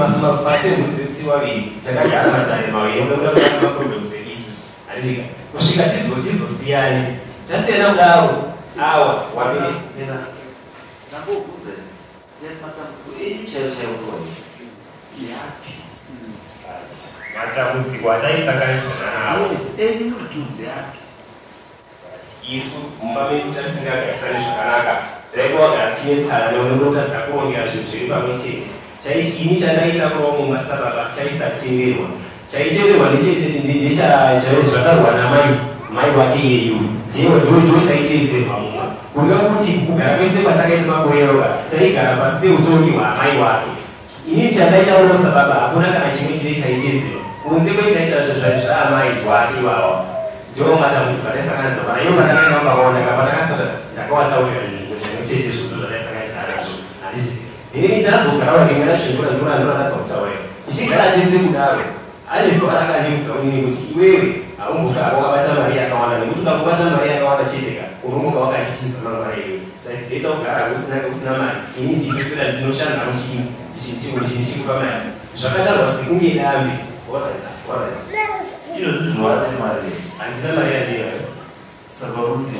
mafemudzi vaviri takagara matare maviri unoda kuda maproblems edu isusu, handika kusvika tizosiyane, tasiyana kudaro awa waviri. Nena. Ndangobvunza ndati matambudziko enyu chaiwo chaiwo muroyi. Yapi? Matambudziko ataisanganidzana nawo? Yes, enyu muri two ndeapi? Isu mumba medu tasingagarisani zvakanaka, taikuvaga tichinetsana neunotadza kurongera zvinhu zviri pamwe chete. Chaiti ini chandaita kuva mumba sababa chaisatenderwa, chaitenderwa ndechazvatarwa namai mai wake iyeyu, ndiyo ndo chaiteedzerwa mumba. Kureva kuti kugara kwese kwatakaita makore eroga taigara pasi peutongi hwamai wake. Ini chandaita kuva sababa hakuna kana chimwe chine chaiteedzerwa kunze kwechaita zvaamai wake iwawa. Ndo matambudziko ataisanganidza pana ivo. Patakaenda vakaona patakasata ndakawataurira zvinhu zvimwe zvoto zvataisanganisa nazvo, handiti? Inini tazogara ndimwena zvekura ndora ndora ndabva kutaurira tichigara tese kudaro. Ane zuva rakandiudza unini kuti iwewe haumbofi hako wakabata mari yakawanda, nekuti uda kubata mari yakawanda cheteka unongoga wakanditiza mangwana iwewe. Saka better kugara usina mari, ini ndinoswera ndinoshanda ndichikupa mari. Zvakatarwa sekunge dambe. Alright. Iyo zvinhu mari. Handina mari yatira. Saka kuti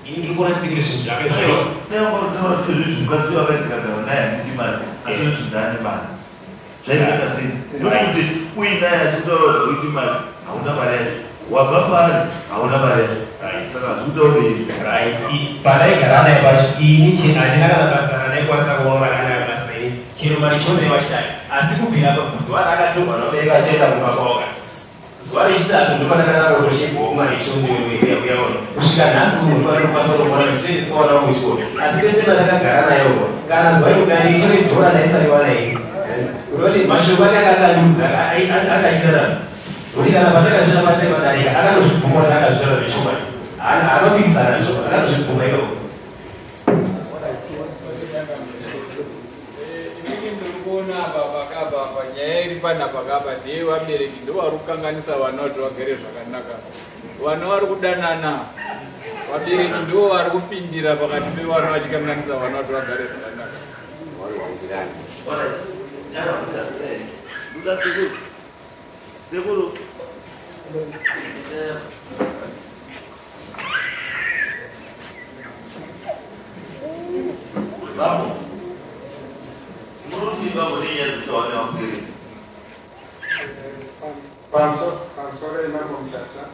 ini ndiri kuona sekuti zvinhu zvake dai wangotaura kuti izvi mukadzi uyu akaigagara naye handiti mari asi izvi ndane mari. Zvaizvaka sei? Ndokuti uinaye achikutaura kuti uiti mari, hauna mari yacho. Wabva paari, hauna mari yacho. Saka hazvikutaurei. Right. Pandaigara naye pacho ini handina kana basa randaikwanisa kuona rakanaka basa ini chero mari chonde washaya asi kubvira pazuva raakatorwa nabai vachienda kumba kwavo zuva rechitatu ndopandakatanga kutoshedzwawo kumari chonde uyaona kusvika nhasi uno ndopandinokwanisa kutoona ndichitoendesa vana vangu kuchikoro asi pese pandakagara nayewo kana zuva iro kana ichero idhora ndaisariwana ini unoti mashoko ake akandiudza akachirarama nokuti kana patakazvira padarika akatozvibvuma kuti akazvitaura nechokwadi anopikisana nazvo akatozvibvuma ikoko. Inini ndiri kuona apa pakapa apa nyaya iri panapa kapa ndeye vabereki ndo vari kukanganisa vana kuti vagare zvakanaka. Vana vari kudanana, vabereki ndo vari kupindira pakati pevana vachikanganisa vana kuti vagare zvakanaka. Alright. Ndoda sekuru. Sekuru. Bambo. Munoti bambo nenyaya dzekutaura nevamukeresi. Pamusoro yemambo Mutasa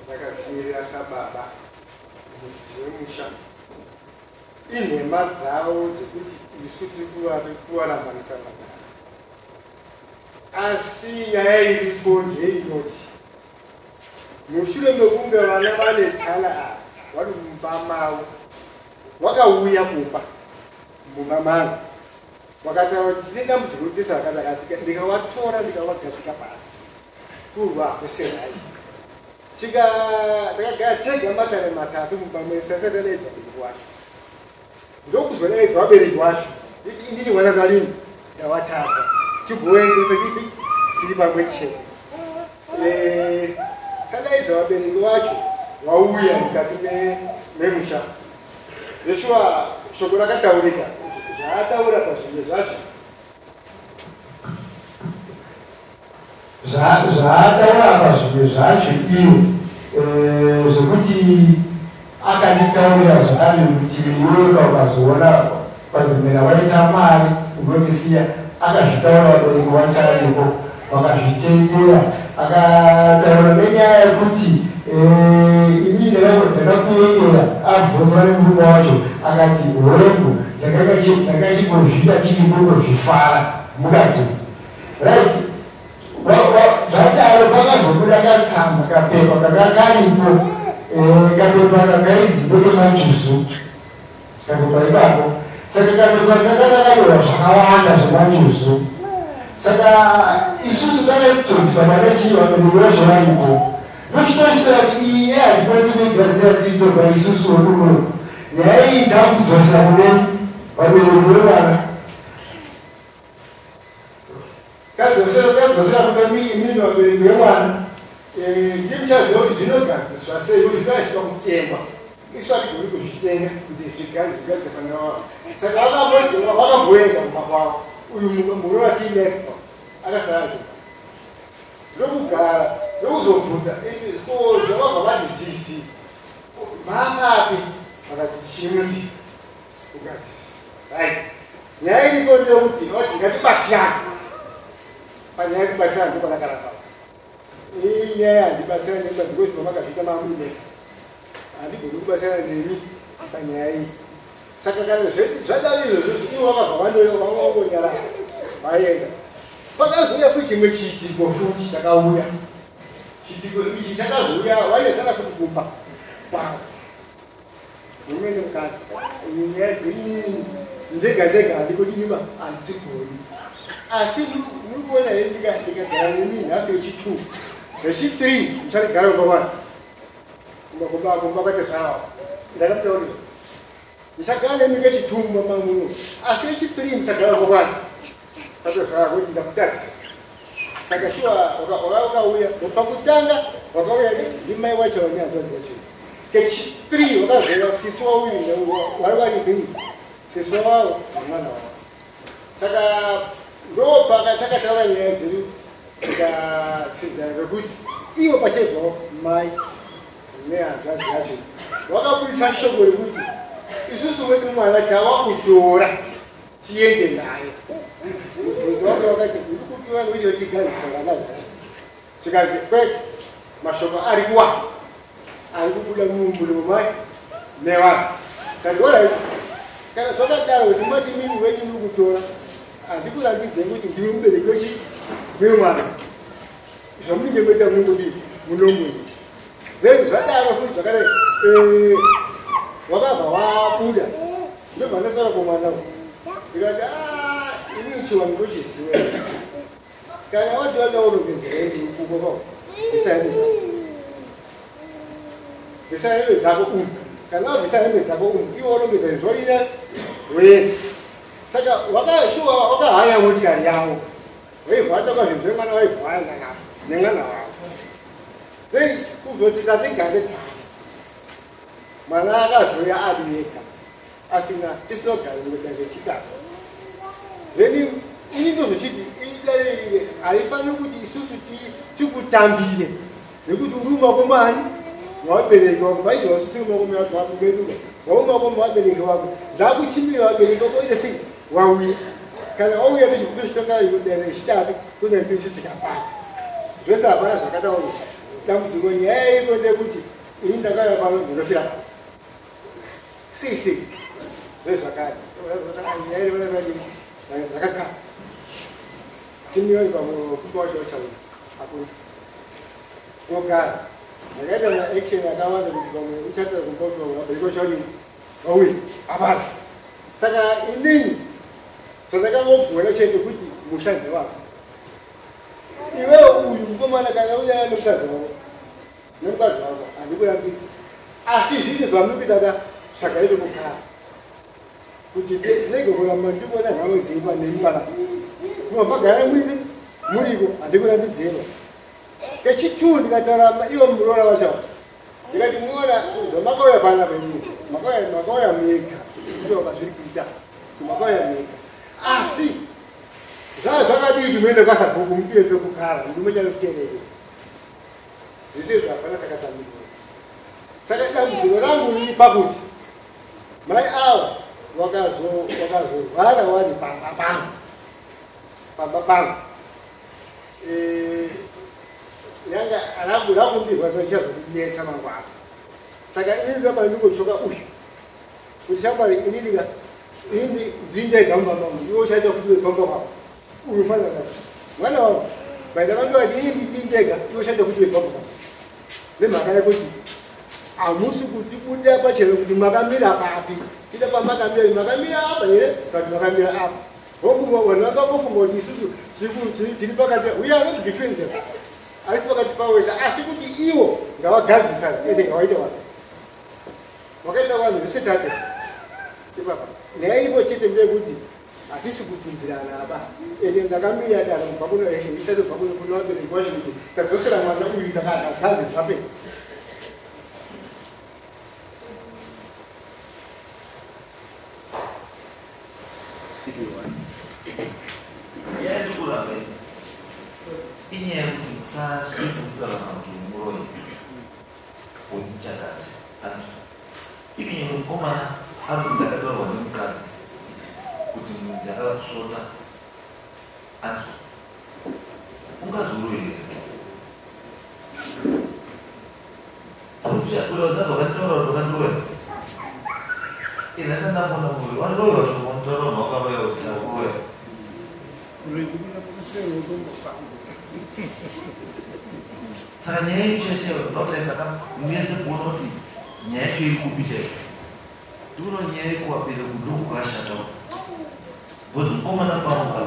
ndakazvimirira sababa muridzi wemusha. Inhema dzavo dzekuti isu tiri kuvarambanisa vana. Asi nyaya iripo ndeinoti mushure mekunge vana vanetsana ava vari mumba mavo vakauya kumba mumba mangu vakataura kuti tine dambudziko ripesa rakati ndikavatora ndikavagadzika pasi kurwa hakuserai. Takagara tega matare matatu mumba mese asati adaidza vabereki wacho ndokuzodaidza vabereki wacho nditi inini mwana zvarini ndavatadza tigoenzesa tipi tiri pamwe chete. Tadaidza vabereki vacho vauya mukati memusha. Zveshuwa shoko rakataurika zvaataura pazvinhu zvacho zvaataura pazvinhu zvacho iwo zvekuti akanditaurira zvakare kuti iwewe ukazoona pazvimera waita mari unondisiya akazvitaura vabereki vacho aripo vakazvitendera akataura nenyaya yekuti inini ndakakuendera abvunzwa nemurume wacho akati horengu ndakachingozvida chiri kungozvifara mukati. Right. Zvadaro pakazobuda katsamba kapepa kanga karipo kapepa kakaizipo kemajuzu kapepa ipapo saka kapepa kanga kakanyorwa zvakawanda zvemajuzu saka isusu takaidzokisa pane vabereki vacho varipo ndochitochitaura kuti iyi nyaya hatikwanisi kuigadzira tiri toga isusu wemuno nyaya iyi takudzosera kune vabereki vevana tadzosera kune imini vabereki vemwana ndimuchaziva kuti zvinogadziriswa sei kuti zvinoitwa kutengwa isu hatigoni kuzvitenga kuti zvigadzire pana vavo saka vakamboenda kumba kwavo uyu murume watiinaye akasara kumba ndokugara ndokuzobvunza zvavabva vati zizi mamapi vakati chimuti kugadzirisa. Right. Nyaya iripo ndeyekuti ngatibatsirane panyaya yekubatsirana ndopanakaramba iyi nyaya handibatsirane nemi because mamakazviita mamurume handigoni kubatsirana nemi panyaya iyi. Saka kana zvadaro izvozvo ivo vakabva vangonyarara vaenda. Pakazouya futi chimwe chiitiko futi chakauya chiitiko ichi chakazouya vainetsana futi kumba kwavo murume nemukadzi nyaya dzenyu ndega ndega handikodiniba handidzigoni asi muri kuona here ndikagara nemi nhasi yechi2 yechi3 mucharigara kumba kwani kumba kwatezvarawa ndakamutaurira ndichagara nemi kechi2 mumba muno asi yechi3 muchagara kumba kwani tatezvara kuti ndakutadza. Saka shuwa wakauya pakutanga wakauya ndimai wacho nehanzvadzi yacho kechi3 wakazouya sisi wauyu vari vari three sisi wavo nemwana wavo. Saka Ndopakatakataura nyaya dzedu tikasidzana pekuti ivo pachezvavo mai nehanzvadzi yacho vakabudisa shoko rekuti isusu wedu mwana tava kutora tiende naye. Mubvunzo wake wakati uri kutora nokuti tigadzisa vana here? Zvikanzi kwete, mashoko ari kuwa ari kubuda mumuromo mai nevanhu. Kati orit, kana zvakadaro kuti mati mimi wenyu muri kutora, handikurambidzei kuti ndimi mubereki wechi wemwana, zvamunenge moita munongodii munomuita. Then zvadaro futi zvakadai wakabva wabuda, ndobva ndataura kumwana ndikati inini chiwanhu ndochiziva, kana wati wada urongedzerei ukoko bvisa hembe dzako, bvisa hembe dzako umu, kana wabvisa hembe dzako umu iwe urongedzere zvoina wena. Saka wakashuwa wakahaya motikari yavo waibva watoka zvinhu zvemwana waibva waenda nazvo nemwana wavo. Then kuzoti tatigare gare mwana akazouya ari ega asina tisinogara mudare rechitatu. Then ini ndozochiti idare haifaniri kuti isusu tikutambire nekuti uri mumaoko maani mavabereki wako, maiti wasusiri mumaoko medu, wau mumaoko mavabereki wako, ndakuchimbira vabereki wako ite sei wauya. Kana wauya nechikutochitonga dare rechitatu kunepitsitsika pano zvese hapana zvakataurwa. Dambudziko nyaya iripo ndekuti ini ndakauya pano ndinofira pano sei sei zvezvakati nyaya iri ndakagara timiyoni pamwe wacho vachauya hakuna kogara. Ndakaita maaction akawanda kuti pamwe uchatira kumba kuti pamwe vabereki vachaudini vauya hapana. Saka inini zvandakangogona chete kuti musha ndewako iwewe uyu mukomana kana uya nemukadzi wako nemukadzi wako handikurambidzi, asi zvinhu zvamuri kuita ka tsvagaite kugara kuti ndinege kuramba ndikuona nhamo dziri panemi panapa kuma magara muine muriko handikurambidzirwa. Kechituu ndikataura ivo muroora wacho ndikati muona zvamakauya panapa imimi makauya mega ndizvo zviri kuita kuti makauya mega, asi zvaa zvakadii kuti muende kwasabhuku mupiwe pekugara ndimochanozviterere zvese izvo hapana sakatambirwa. Saka dambudziko rangu riri pakuti mai ava wakazorwara wari pamba pangu yanga rangu rakundirwadza ndichazondinetsa mangwana. Saka ini ndamba ndingotsvoka uyu kuti shamwari ininika ini ndindega mumba mangu iwe uchaita futi wepamba kwako uyu mfana mwana wangu bandakandovati ini ndindega iwe uchaita futi wepamba kwako nemhaka yekuti hamusi kutibuda pachena kuti makamira papi ita pamakamira makamira apa here kana makamira apa. Hongu vanhu vakangofunga kuti isusu tiri pakati, we are not between them, asi pakati pavo wese, asi kuti ivo ngavagadzisane ende ngavaite vanhu vakaita vanhu vese tatesi ipapa. Nyaya iripo chete ndeyekuti hatisi kupindirana apa, ende ndakamira daro kubva kuno ndichatobva kuno kuno vabereki vacho kuti tadzosera mwana uyu takagazi zvapera. Nyaya yandiri inyaya yekuti musatye kutaura kuti muroyi wemuchakati antu ivi mukomana ari kuti ndakataurwa nemukadzi kuti ndakasvota antu ungazoruroyi uzazi wakanditaura kuti wakandiroya ine asati ndamboona muroyi wandiroyiwa shoko wanotaura vanhu vakaroya kuti ndakuroya. Saka nyaya iyi chaiyo ndinotarisaka mese kuona kuti nyaya yacho iri kupi chaiyo. Ndikuona nyaya yekuwapere ndokwakashata because mukomana pamuka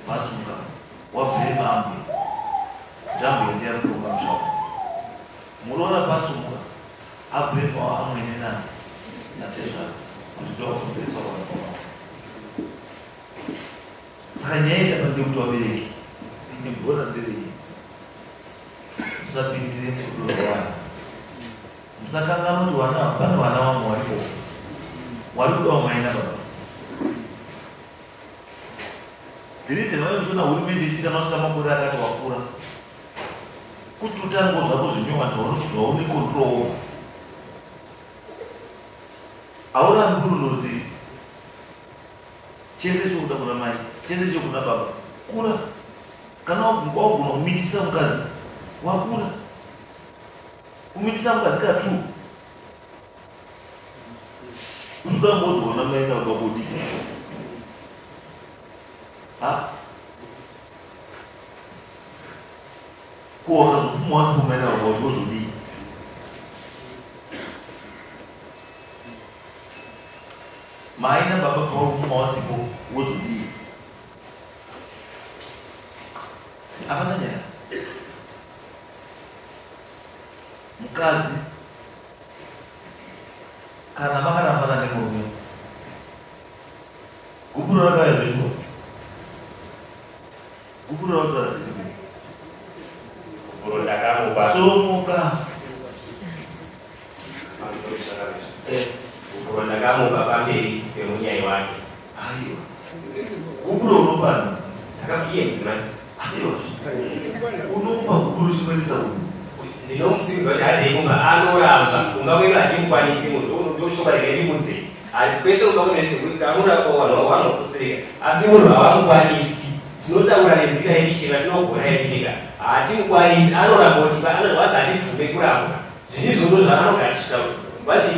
vasuka wabvema ambuya kuti ambuya ndiye ari kutonga musha wako. Muroora pasumuka abvemawo amwene natezvara kuti ndowakonzeresa kwamukoma. Saka nyaya iri apa ndeyekuti vabereki imbona nderei musapindire murudo rwevana, musakanganwa kuti vana pane vana vamwe varipo vari kudawo mai nababa. The reason why uchiona hurumende ichiita masvika makore akati wakura kuti utango zvako zvinyowani zvaune control over. Haurambi kunonoti chese chokuda kuna mai, chese chokuna baba. Kura. Kana wagona kumitisa mukadzi, wakura. Kumitisa mukadzi ka2. Uchikuda ngodzwa na mai na baba kudiki. Ha? Ko wakazofuma wasipo mai na baba wozodii? Mai na baba pawarikufuma wasipo wozodii? Hapana nyaya. Mukadzi kana makarambana nemurume, gupuro rakauya zveshuwa. Gupuro rakauya zveshuwa. Gupuro ndakamupa. Somuka. Gupuro ndakamupa pamberi pemunyai wake. Aiwa. Gupuro unopana. Ndakamuiye mudzimai. Aiwa. Unomupa gupuro uchimwendesa uyu. Ndinomusimbisa kuti handei kumba anoramba. Kumba kwedu hatimukwanisi munhu ndoshoka regai ndimudze. Kwese kumba kune sekuru kanorapa vanhu vanokusereka. Asi munhu havamukwanisi. Tinotaura nenzira yekisheva tinogona yenyika. Hatimukwanisi anoramba kuti anorwadza handibvume kurambwa. Zvinhu izvozvo zvaanogara achitaura. Vanzi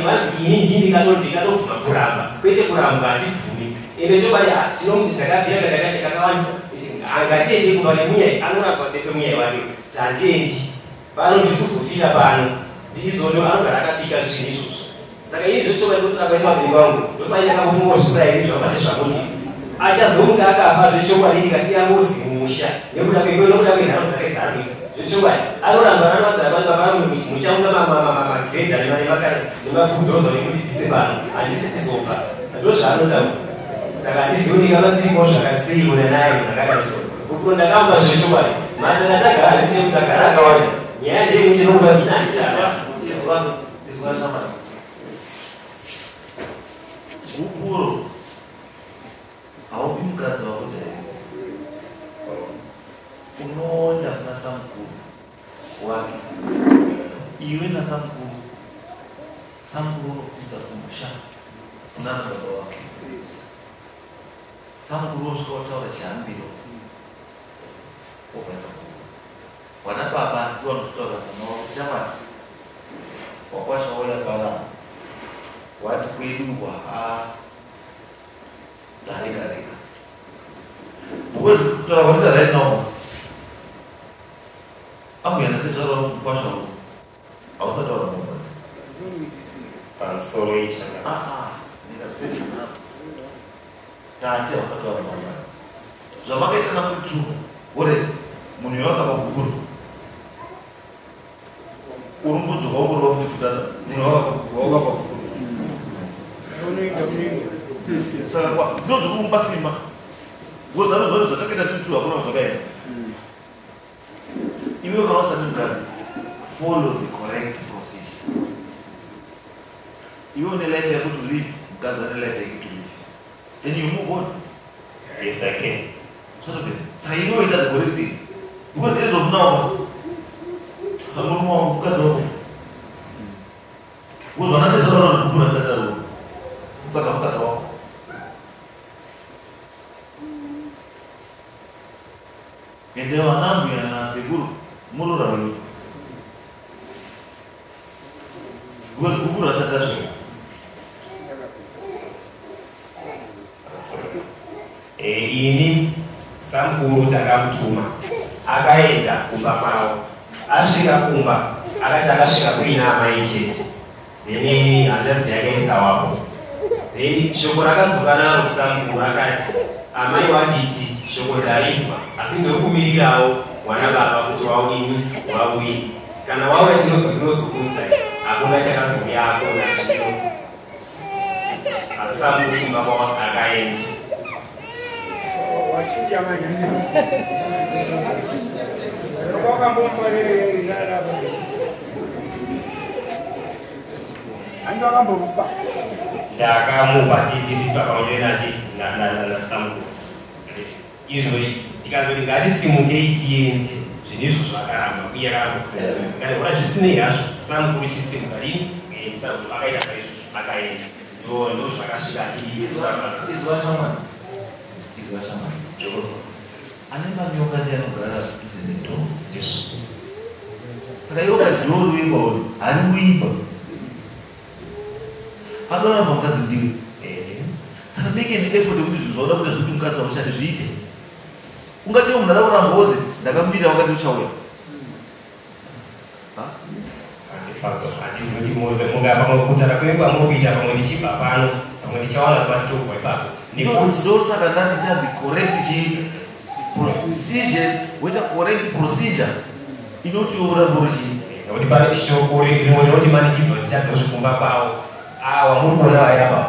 ini ndini ndikatobvuma kuramba. Kwete kurambwa handibvumi. Ende chokwadi tinomuti ndakabvira ndakawandisa kuti ngatiendi kumba nemunyai anoramba pemunyai wake. Handiendi. Pano ndiri kuzofira pano. Ndizvozvo anogara akapika zvinhu izvozvo. Saka ini zvechokwadi kuti akaita vabereki vangu ndosai ndakamufunga zvikura ini zvakabata zvakuti achazomuka akafa zvechokwadi ndikasiya ngozi mumusha nekuda kwenokuda kwenharo dzake dzaari kuita zvechokwadi anoramba anoramba muchaunga magredha nemabhudhoza nekuti bvise pano handisi kuzobva ndozvaanotaura. Saka handizivi ndingabatsirikawo zvakasei kuna naye munhu akadai so. Gupuro ndakamupa zvechokwadi matanga tagara zine kuti agara akawanda. Nyaya ndeyekuti nokuda kuti handitava. Izwa shamwari. Gupuro haupi mukadzi wako direct. Unoenda kuna samukuru wake. Iwe nasamukuru, samukuru unokudza kumusha kuna baba wake. Samukuru wosvika wataura chihambiro wobva samukuru. Wana baba ndiwo vanozotaura mwana wako shamwari. Wakwasha wauya paramba. Wati kwedu kwa tareka reka. Because kutaura kwaita right now. Ambuya natezvara vanoti kukwasha uku. Hausati waona mukadzi. Pamusoro ichanga. Tati hausati waona mukadzi. Zvamakaita namutu, alright, munhu wakapa gupuro. Uri mbudzoka ungorova futi futana. Munhu wakapa gupuro. Saka ndozvekumupa simba. Because anozva zvatakaita tutu hakuna zvakaenda. Iwe kana usati mukadzi, follow the correct procedure. Iwe une life yako to live, mukadzi ane life yake to live. Then you move on. Yes, I can. Usatopera. Saka iwe ita the correct thing. Because as of now, murume wako mukadzi wako. Because vanatezvara vanokukura sati ariko. Saka mukadzi wako. Ende vanambuya nasekuru muroora wenyu. Because gupuro rasati rasvika. Ini samukuru takamutuma akaenda kumba kwavo. Asvika kumba akati akasvika kuina amai chete. Then hanzvadzi yake isawapo. Then shoko rakadzoka naro samukuru akati amai wanditi shoko ndarinzwa asi ndiri kumirirawo wana baba kuti waudini wauye. Kana wauya tinozokuudzai. Hakuna chakazouya hakuna zvino. Asi samukuru kumba kwavo akaenda. Ndakamupa titi pakaonera nasamukuru. Izvo tikazoti ngatisimukei tiende, zvinhu izvo zvakaramba uye akaramba kusimuka. Ndikati hona zvisinei hazvo, samukuru chisimuka rini, akaita saizvozvo akaenda. Ndo zvakasvika Izwa shamwari. Izwa shamwari. Ane manyoka ndiye anogara padhuze nedhoo. Saka iwe ukadhoo riuye kwauri, hariuyiba. Anoramba mukadzi ndiwe. Saka make an effort yekuti zvinhu zvauda kuita zvekuti mukadzi auchade zviite. Ungati iwe munhu ada kuramba wozi ndakamira wakati uchauya. Handizivi kuti mungapa kutaura kwenyu kwamuri kuita, pamwe ndichibva pano, pamwe ndichawana rubatsiro kubva ipapo. Nekuti ndosaka ndati chabi correct chi procedure, woita correct procedure inoti iwe uramba uri chii. Nekuti pane shoko rimwe rinoti manikidzwa ndichadza kusvikumba kwavo. Awa muri kuona vairapa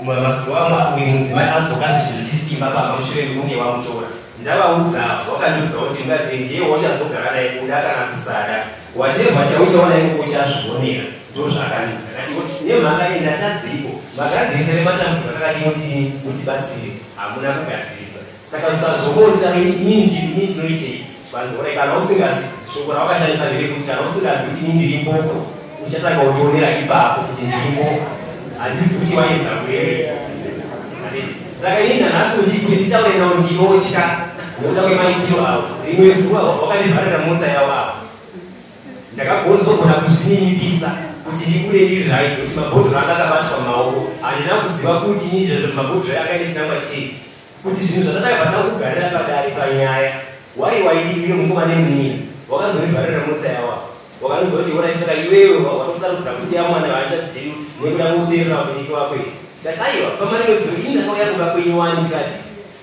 mazuva amwe uyu mudzimai adzoka zvinhu chisimba pamba mushure mekunge wamutora. Ndavaudza, wakandiudza kuti mukadzi ndiye wauchazogara naye kuda kana kusada, whatever chauchaona ikoko uchazvionera. Ndozvaakandiudza. Kati nemhaka iyi ndatadziko magadzirisa nematambudziko akakati kuti mutibatsire, hamuna kugadzirisa. Saka zvisazvongoti ini ndinoitei vanzi ona kana usingazi shoko rawakashandisa nderekuti kana usingazi kuti ini ndiri mboko uchatanga kutionera ipapo kuti ndiri mboko, handisi kuti waedza kurevei. Saka ini nanhasi kuti nditaure navo ndinotya nekuda kwemaitiro avo. Rimwe zuva wakandivharira mota yavo avo, ndakagozogona kuzvininipisa kuti ndibude ndiri right, kuti mabhodhoro anga akabatwa mumaoko. Handina kuziva kuti ini zvezvo mabhodhoro akaine chinangwa chei, kuti zvinhu zvatadakabva takugarira padare panyaya wai waidiwire mukoma nemunini wakazondivharira mota yavo wakanonzwa kuti ona saka iwewe wanosarudza kusiya mwana waachadzeyu nekuda kuteerera vabereki vako here. Ndikati aiwa, pamaninozivo ini ndakauya kumba kwenyu wani, ndikati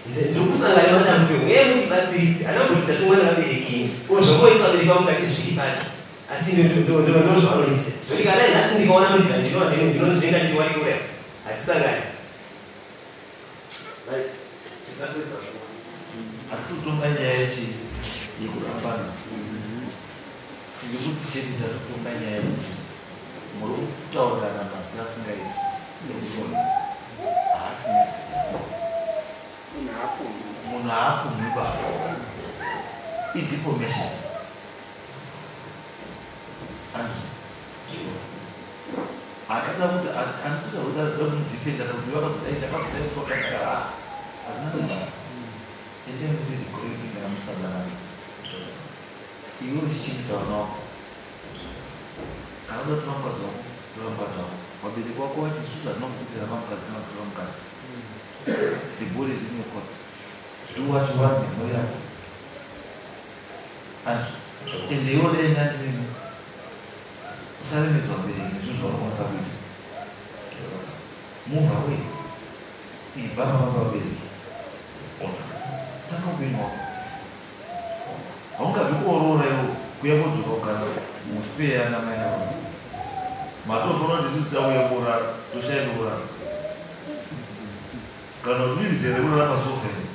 ndirikusangana nematambudziko uye mutibatsiridze. Handina kuti tatumwa nevabereki ini ko zvomoisa vabereki vangu ngati zviri pano, asi ndozvavanondisa zvoti kana nhasi ndikaona munzira ndinonzvenga ndichiwaikura hatisangani. Right. Tinapedza zvo. Asi kutonga nyaya yechi yekurambana. Tiri kuti chete tatotonga nyaya yekuti muri kutaurirana mazwi asingaiti ekuti haasi necessary. Munhu haapfumwi ba. Idefamation. Andrew. Hatina kuti handisita kuti azida kumudefenda kuti vakazodai ndakazodai kuswakadai, hazvina nebasa. Ende muti recorrecting kana musangana iwe uchichengeta vana wako, kana uda kutora mukadzi wako, tora mukadzi wako. Vabereki wako vati isusu hatina kukuti ramba mukadzi kana kutora mukadzi. The ball is in your court. Do what you want nemhuri yako. Ende iwe dai ndandini, usaremedzwa vabereki nezvinhu zvaunokwanisa kuita. Move away, ibva pamba vabereki, tanga upenyu hwako. Haungabvi kuorora iwo kuya kodzoka kugara muspeya namai nababa. Matozoona kuti isusu tauya kuorara, toshaya pekurara kana kuti zvirizere kurara pasofa here?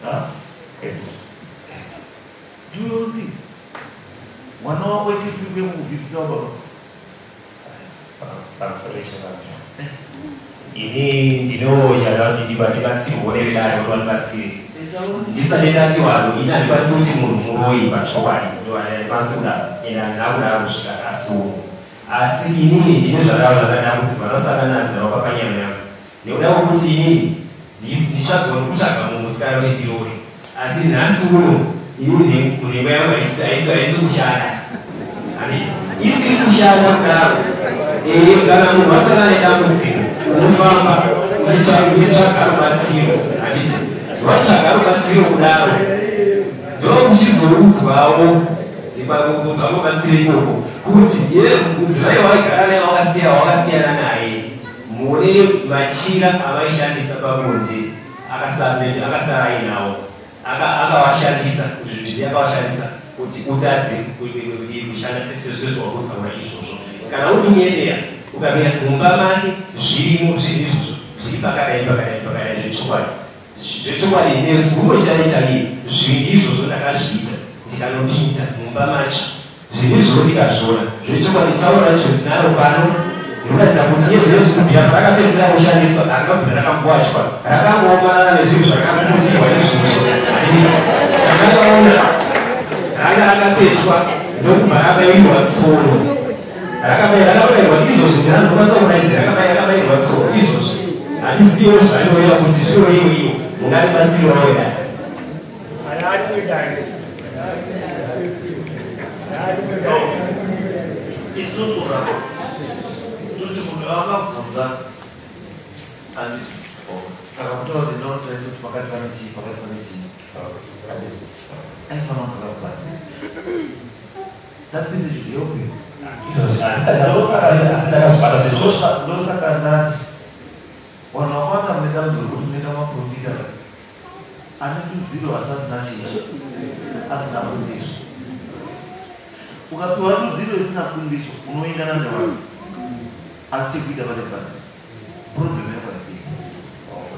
Ha? Do your own things. Mwana wako echifiri mukuvhisisa baba. Pamusoro chevanhu, ini ndinoyada kuti ndibatsirwe nevedare kuti vandibatsire ndisati ndati vanhu ini handikwanisi kuti munhu muroyi pachokwadi, handikwanisi kudaro ende handina kudaro kusvika nhasi uno. Asi inini ndine zvadaro zvakadambudziko vanosangana nadzirawo panyama yangu nekuda kwekuti inini nditsvagwa kutsvaga mumusikana kuti ndirore, asi nhasi uno inini nhengo yangu haisi kushanda, handiti isiri kushanda kudaro. Kana munhu asangana nedambudziko unofamba uchitsvaga rubatsiro, handiti watsvaga rubatsiro kudaro ndokuchizoudzwawo kubva mubatsiro ikoko kuti ye mudzimai waigara naye wakasiya wakasiyana naye mune machira avaishandisa pabonde akasara ainawo, akawashandisa kuti zvinhu akawashandisa kuti utadze kushanda sezvawakutaura izvozvo. Kana uri muendeya ukamira mumba make zvirimo zvinhu izvozvo zviri pakadai pakadai pakadai zvechokwadi zvechokwadi nezuro chai chaiye zvinhu izvozvo ndakazviita ndikanopinda mumba macho zvinhu izvozvo tikazviona zvechokwadi. Tauro racho tinaro pano. Rinoratidza kuti yezvinezvi kubvira parakapedzisira kushandiswa rakabvira rakamboachwa rakangoomarara nezvinhu zvakaputirwa izvozvo. Chandakaona ranga rakapetwa ndokubva rabairwa tsono. Rakabairwa izvozvo ndinokwanisa kuraidzira rakabairwa tsono izvozvo. Handiziviwo zvanoreva kuti zviroiwo iwo mungaribatsirawo dai. Isusu rako kuti munhu akabvunza handiti akakutaura kuti no taise kuti pakati pane chii pakati pane chii handiti aifanira kunge akakubatsira. That message should help you. Asi ndakazvibata zvezvozvo. Ndosaka ndati vanhu vakawanda mune dambudziko rekuti munoenda maprofita ane dudziro asi asina chii asina kundiso. Ukapiwa dudziro isina kundiso unoendana nevanhu asi chekuita pane pasina. Problem yako haiperi.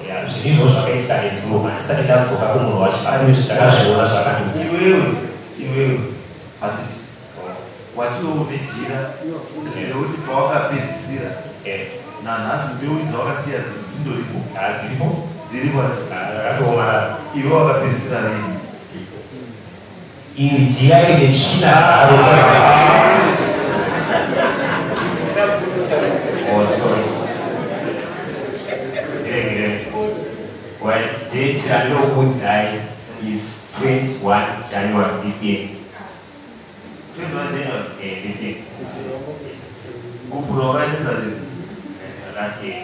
Ya, zvinhu izvozvo zvakaitika nezuro handisati ndadzoka kumunhu wacho asi izvi ndakazviona zvakandiudza. Iwewe handiti watiwo une jira rekuti pawakapedzisira nanhasi mbeu dzawakasiya dzindoripo. Dziripo. Dziripo. Rakatoomarara. Iwe wakapedzisira rini? Iri jira rine tsvina dzaro. Oh, sorry. Ngire. Well, date randinokuudzai is 21 January this year. 21 January? This year. Gupuro wakaendesa rini? Last year.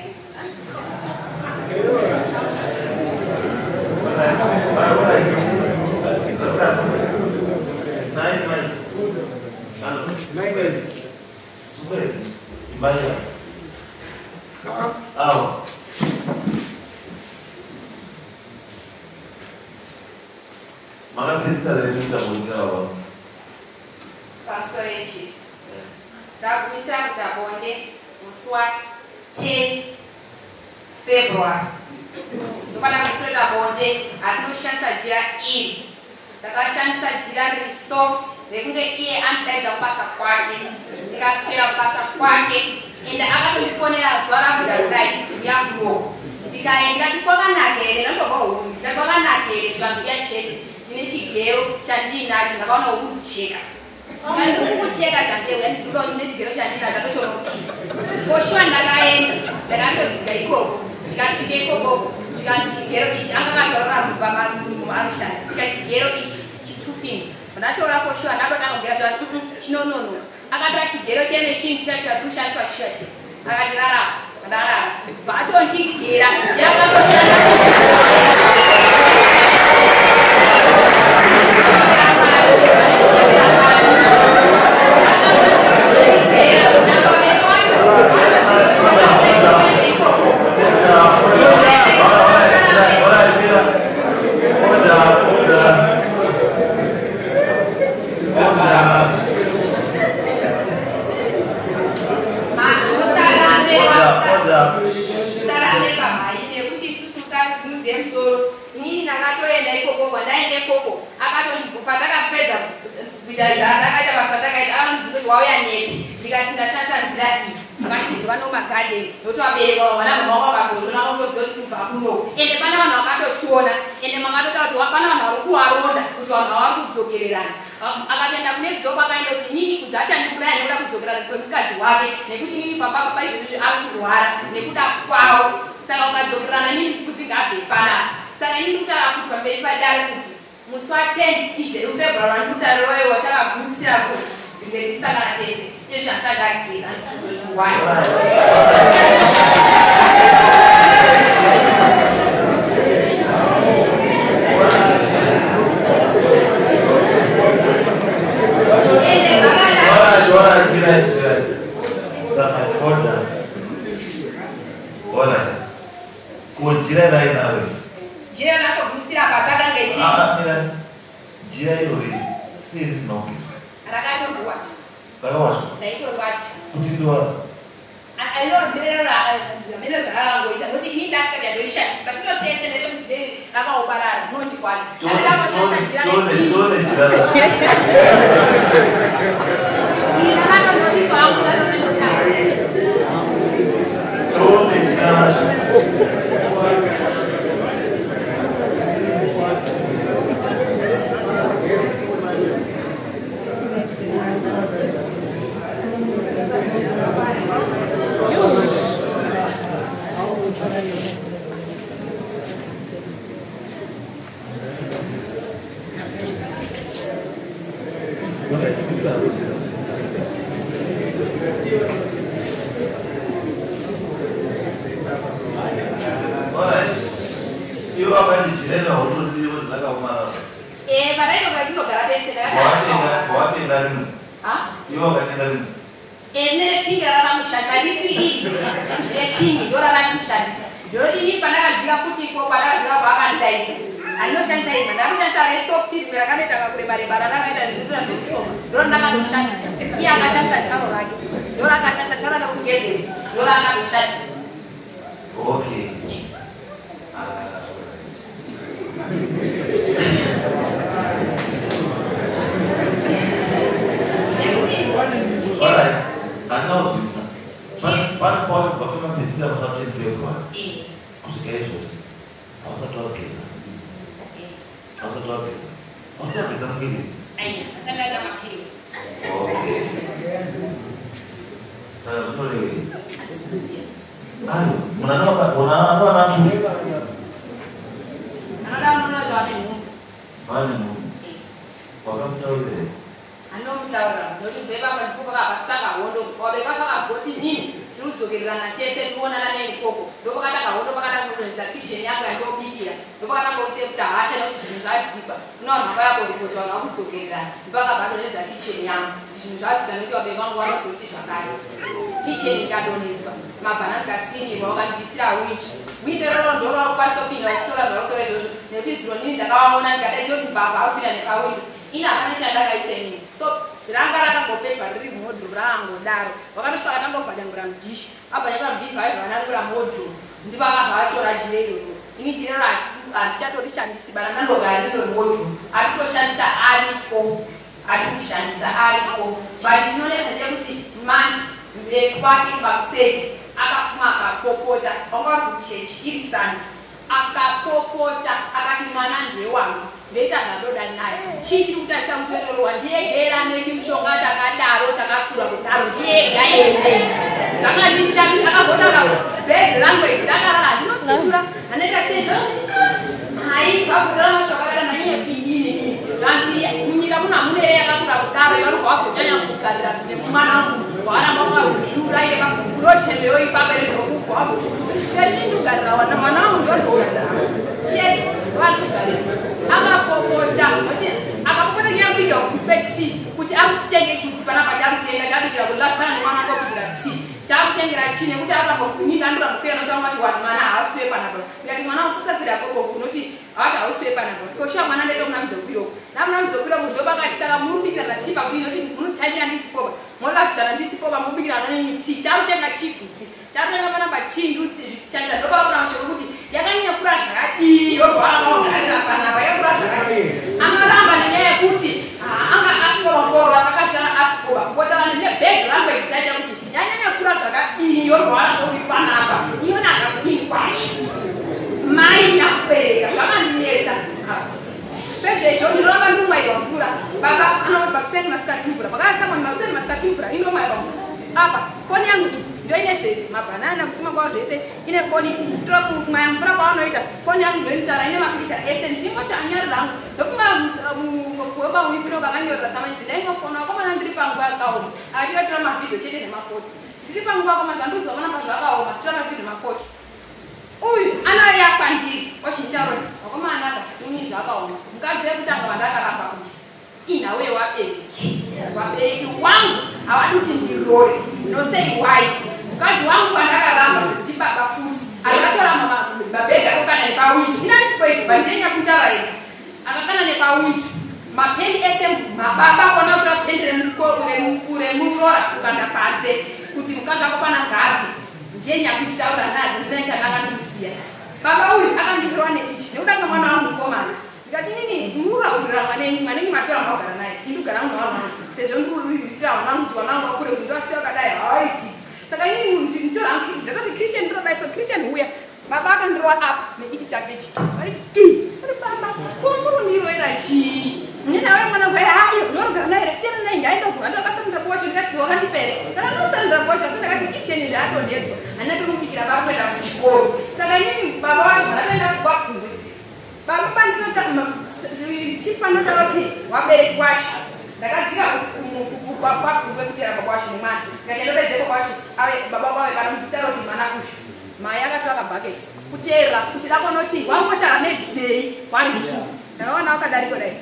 Pamusoro yechief ndagumisira kuti abonde musi wa 10 February. Ndopandakagumisira kuti abonde atinoshandisa jira iri. Ndakashandisa jira riri soft rekunge iye andidaidza kubasa kwake. Ndikaswera kubasa kwake ende akatondifonera zuva rabuda kudai kuti uya kuno. Ndikaenda ndikati kwakanaka here ndandobva huni ndikati kwakanaka here ndikanzi uya chete ndine chigero chandiinacho ndakaona wokundicheka. Ndikukucheka chandeuya ndine chigero chandiinacho ndatochiona kukiti. For sure ndakaenda ndakandodzika ikoko ndikasvika ikoko zvikanzi chigero ichi anga akatorora mumba arushanda ndikati chigero ichi chitufini ndatora for sure ndatoda kugera zva chinononoka. Akatora chigero chene chinhu chiya chiya kushandiswa chiya chiya akati rara ndarara vatondigera yakatoshanda. Akatoenda kune zidoko akaenda kuti inini kudzi achandiuraya nekuda kudzokerana kwemukadzi wake nekuti inini papa papa izvozvi ari kurwara nekuda kwawo. Saka ukadzokerana nini kudzi ngabve panapa. Saka inini kutaura kuti pamberi padare kuti musi wa 10 ije February wandikutaura watakagumisira kunge tisangana tese izvi handisati ndageza handisi why. Jira rainawe. Jira rakagumisira patakanga ichi. Jira irori sei risina kupetwa? Rakatorwachwa. Rakawachwa? Raitorwachwa. Kuti ndowara? Ainodzivirira mene zvarakangoita nokuti ini ndasika ndoishandisa but inotese ndechekuti rakaoparara rinondikwana. Ndakangoshandisa jira Tone jira. Iri rakatondodiswa hangu ndatoendesa. Ine pingi ravamushandisa risi iri repingi ndo ravamushandisa ndorotini pandakadzika futi iko pandakadzika kwakandidaidza andinoshandisa iri ndakushandisa resoft rimwe rakanoita kakurebareba rarakaita ndisina zvekusoma ndorondakandoshandisa iye akashandisa taro rake ndorakashandisa taro rake rokugezesa ndoraakandoshandisa. Okay. Alright. Handina pane pacho kubva pemapedzisira musa 10 February kusvika izvozvi hausati wageza. Hausati wageza. Hausati wageza muviri. Okay. Saka zvinorevei? Ayo, munhu anowana tu. Anoda munoza vane nhumbu. Vane nhumbu. Wakamutaurira. Anomutaurira nokuti beba ndipo pakatanga hondo wabereki vacho vakazoti nini tiri kudzokererana tese tionana neikoko ndopakatanga hondo pakatanga kudonhedza kicheni yangu yandobikira ndopakatanga kuita hasha nekuti zvinhu zvazikwa kuna vanhu vakauya koripoti vanhu vakudzokererana ndopakabva adonhedza kicheni yangu kuti zvinhu zvazika nekuti vabereki vangu vanozoti zvakati kicheni ikadonhedzwa mabhanani kasimirwa vakandibvisira windo windo roro ndorokwanisa kupinda vachitora zvarotora izvozvo nekuti zuro nini ndakavaona ndikadaidzira kuti mbavha akupinda nepawindo ina hapana chandakaisa inini so ranga rakangopetwa riri modro raangodaro vakatosvika vakatangobvadangura mudhishi abvadangura mudhishi vaibva vanangura modro ndivakabva vatora jire iroro ini jire roro handichatorishandisi bara ndandogara rindori modro ari kutoshandisa ariko ari kushandisa ariko but chinonetsa ndeyekuti manti vekwake pakuseri akafuma akapopota vanga vari kuchechi iri sandi akapopota akati mwana ndewangu ndoita zvandoda naye chii chiri kutarisa mutororowa ndiyegera nechimushonga takadaro takakura kudaro ndiyega ere zvakandishamisa akazotaura bad language ndakarara handinopindura anoita sei haibva kutora mashoko akada nanyanya kudini zvanzi munyika muno hamunere yakakura kudaro yauribva wagonyanya kugarira nemumwana wangu waramba wakadura ire unochembewo ipapo ere ndokubva wagotini ndikugarira wana mwana wangu ndondogarira chete vanikugarira akapopota kuti akapopota chiyakuita kupe tii kuti akutenge kutsi panapa chakutenga chabikira kulasana nemwana akobikira tii chakutengera chii nekuti akambokuninga andoramba kukwira nokuti angati wani mwana haasuwe panapa ndikati mwana usasakwira koko kunoti havati hausuwe panapa for sure mwana ndaita kunamidza kukwira uku ndamunamidza kukwira uku ndopakati saka murubikirana tii pakudini nokuti munotangira ndisipoba molafisana ndisipoba mubikirana neni tii chakutenga chii kutsi chakutenga panapa chii ndishanda ndopakura mashoko kuti yakanyanya kura zvakadii yorwara wagarira panapa yakura zvakadii anoramba nenyaya yekuti anga asikoba ngoro atakafitana asikoba kotana nebag language chaita kuti yanyanya kura zvakadini yorwara ndori panapa inonaka kudini kwacho mai nyakubereka zvakandinetsa pedzecho ndinoramba ndinomairwa mvura baba anoti pakuseni masikati mvura pakaasamoni makuseni masikati mvura indomairwa mvura apa foni yangu iyi ndoine zvese mabhanana kusima kwavo zvese ine foni tora kumaya mvura kwavanoita foni yangu ndoinotara ine mapikicha ese ndingoti anyari rangu ndofunga wekwamuipino kakanyorera samanisi ndaingofona vakomana ndiri panguva yakaoma akatikatora mavhidhio chete nemafoto ndiri panguva yakoma zvandozwa vona pazvakaoma tora mavhidhio nemafoto uyu anouya kwandiri ochinditaura kuti vakomana ka ini zvakaoma mukadzi wekutanga wandakaramba uyu inhau yevabereki vabereki wangu havadi kuti ndirore ndosei wai mukadzi wangu wandakaramba ndibaba futi akatora mabhegi akokana nepawindo inasipoiti bandinenya kutaura ega akakana nepawindo mapeni ese mababa kona kutora peni remurora kukanda panze kuti mukadzi wako pana ngabvi ndiye nyakunditaura naye ndina chandanga ndikusiya baba uyu akandibirwa neichi nekuda kwemwana wangu mukomana ndikati nini murura mwanenyu mwanenyu matora maugara naye indikugara munhu wangu sezvo ndikuitira vana vangu kuti vana vangu vakure kuti ndovasiya vakadai havaiti saka inini nditora ndakati Christian ndirodai so Christian uya baba akandirova apa neichi chake ichi vaiti ki ari baba kumurundiroera chii nyina wewe mwana wangu hayo ndorogara naye siyana naye ngaenda kuva ndakasanira kwacho ndikati wakandipere saka ndosanira kwacho asi ndakati kitchen zvaatondedzwa handina tomubikira baba kuenda kuchikoro saka inini baba wacho vanoenda kukwakungwe baba pandinota chief panotaura kuti wabereki wacho ndakadzika kwakungwe kutera baba wacho nemwana ndikati ndopedzeko kwacho ave baba wave pano kutitaura kuti mwana uyu mai akatora kabhaketi kuteerera kuti dakonoti wangotara nedzei wari tu ndakaona wakadariko dai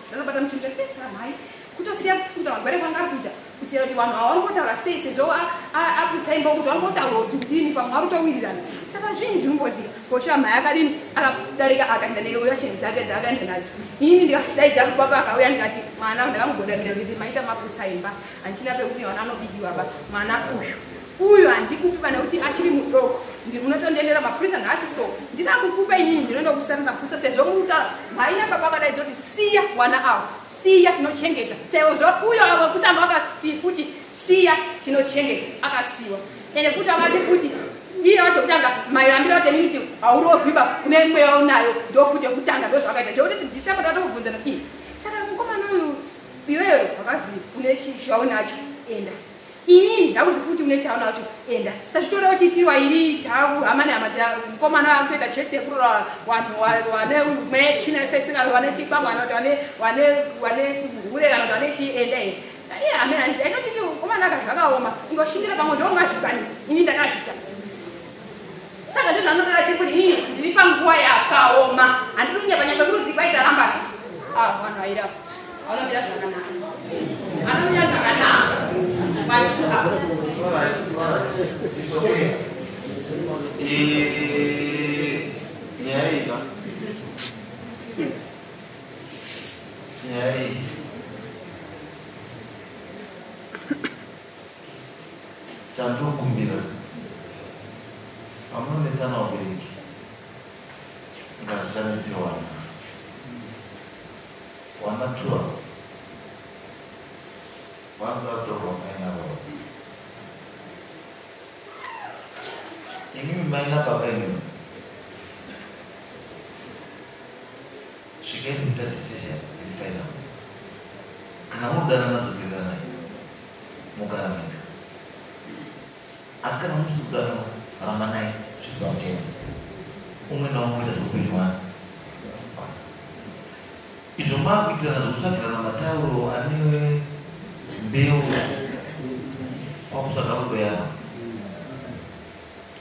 ndakabata muchimbe pesa mai kutosiya kusunta magwere kwanga ari kuita Kutera kuti vanhu ava vari kutaura sei sezvo aputsa imba kuti vari kutaura kuti kudini pamwe vari kutowirirana. Saka zvinhu zvinongoitika. Kosha mhai akadini akadarika akaenda nerelation dzake dzaakaenda nadzo. Inini ndikadaidza baba akauya ndikati mwana ndakamugodamira kuti maita maputsa imba. Handichina pekuti mwana anobikiwa ba mwana uyu. Uyu handikupi pane kuti achiri mudoko. Ndiri munotondendera mapurisa nhasi so. Ndina kukupa inini ndinoenda kusana mapurisa sezvo muri kutaura. Mhai nababa akadaidza kuti siya wana avo. Siya tinochengeta. Sezvo uyo wekutanga akati futi siya tinochengeta akasiwa. Ende futi akati futi iye wacho kutanga mairambiro acho kuti haurohwi ba une mweya unayo ndo futi yekutanga ndo zvakaita. Ndokuti December tatobvunzana iyi. Saka mukomana uyu iwewe wakazi une chaunacho enda. Inini ndakuzi futi une chaunacho enda. Sazvitora kuti tiri iri taku hama nehama mukomana akutoita chese yekurora vanhu vane mechina sesingano vane chikwangwana kuti vane vane hure kana kuti vane chi enda enda. Iye amene hanzi aitonditi mukomana aka zvakaoma ingoshingira pamwe ndongazvikwanisa. Ini ndakazvitadza. Saka ndozvanotora chiri kuti inini ndiri panguva yakaoma. Handiri kunyepa nyangwe kuruziva aitaramba. Ah, vanhu vairapa. Vanomira zvakanaka. Vanomira zvakanaka. Vanhu ava. All right, all right. It's okay. Nyaya iyi ka. Nyaya iyi. Chandinokumbira. Pamunonetsana vabereki. Ngazvishandise vana. Vana two ava. Vanoda kutorwa mai nababa. Imimi mai nababa imimi. Svikai kuita decision iri final. Kana munodanana dzokereranai. Mogara mega. Asi kana musi kudanana rambanai zviri pamutemo. Umwe naumwe oita zveupenyu hwake. Izvo maakuitirana zvokutsvagirana matauro ane mbeu kwakutsvaga kuroyana.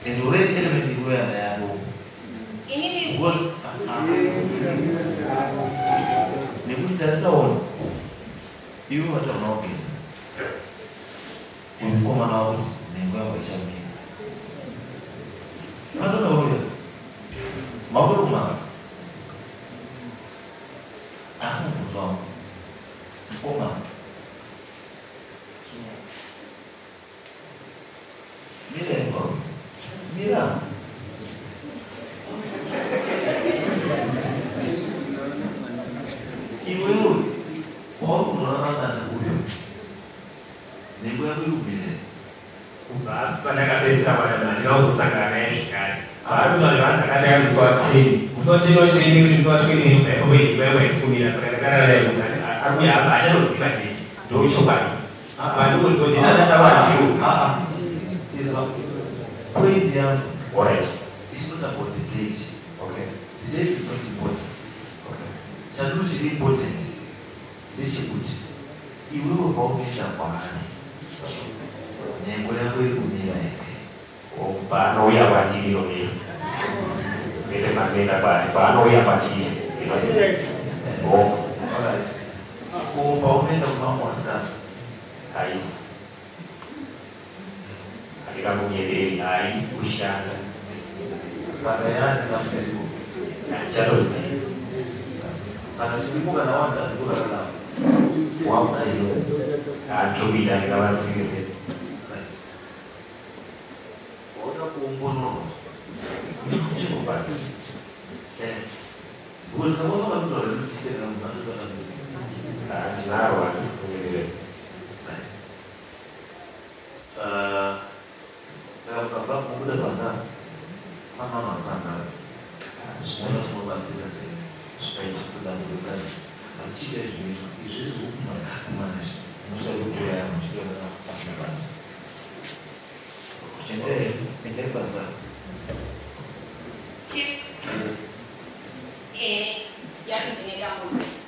And already element yekuroyana yako. Inini Nekuti tarisaona iwe vataura kugeza uyu mukomana wakuti nhengo yangu haichamira matona uroya makuri kumaka asi mubvunzo wangu mukomana mira ipapo mira iwewe wauri kunorarama neuyo nhengo yako iri kumira Kubva pandakapedzisira kwana handina kuzosangana naye zvekare. Vari kuti vanzi akatanga musi wa10. Musi wa10 wacho ini kuti musi wa20 ndaipo nhengo yangu haisi kumira saka ndakarara naye akuya asi haachatoziva date. Ndochokwadi. Pandikuziva kuti ndataura Point yangu Alright. is not about the date. Okay. The date is not important. Okay. Chandiri chiri important ndechekuti iwewe paunoenda kwaari nhengo yako iri kumira here. Paanouya kwandiri inomira. Kwete panoenda kwaari. Paanouya kwandiri inomira. Oh, Alright. Ko paunoenda kuna vamwe vasikana haisi. Handingamunyeperi haisi kushanda. Saka yani dambudziko. Handichatozivi. Saka chiripo kana wani dambudziko rakanaka wakuda iwe. Handitokuita ndingavasirise. Right. Waoda kuongororwa. Chokwadi. Because kana kutaura ndichiseka munhu atoita dambudziko. Handinaro handisi kumirira. Right. Saka mukabva mubuda panzara pamama panzara zvinoona zvinobatsira sei Zvinoita. kudambudzika asi chiitai zvinoitwa izvi zviri kukumana izvi munotsvake kuuraya muchitorana pasina basa. Endai endai panzara. Chief, Yes. Yacho ndine dambudziko.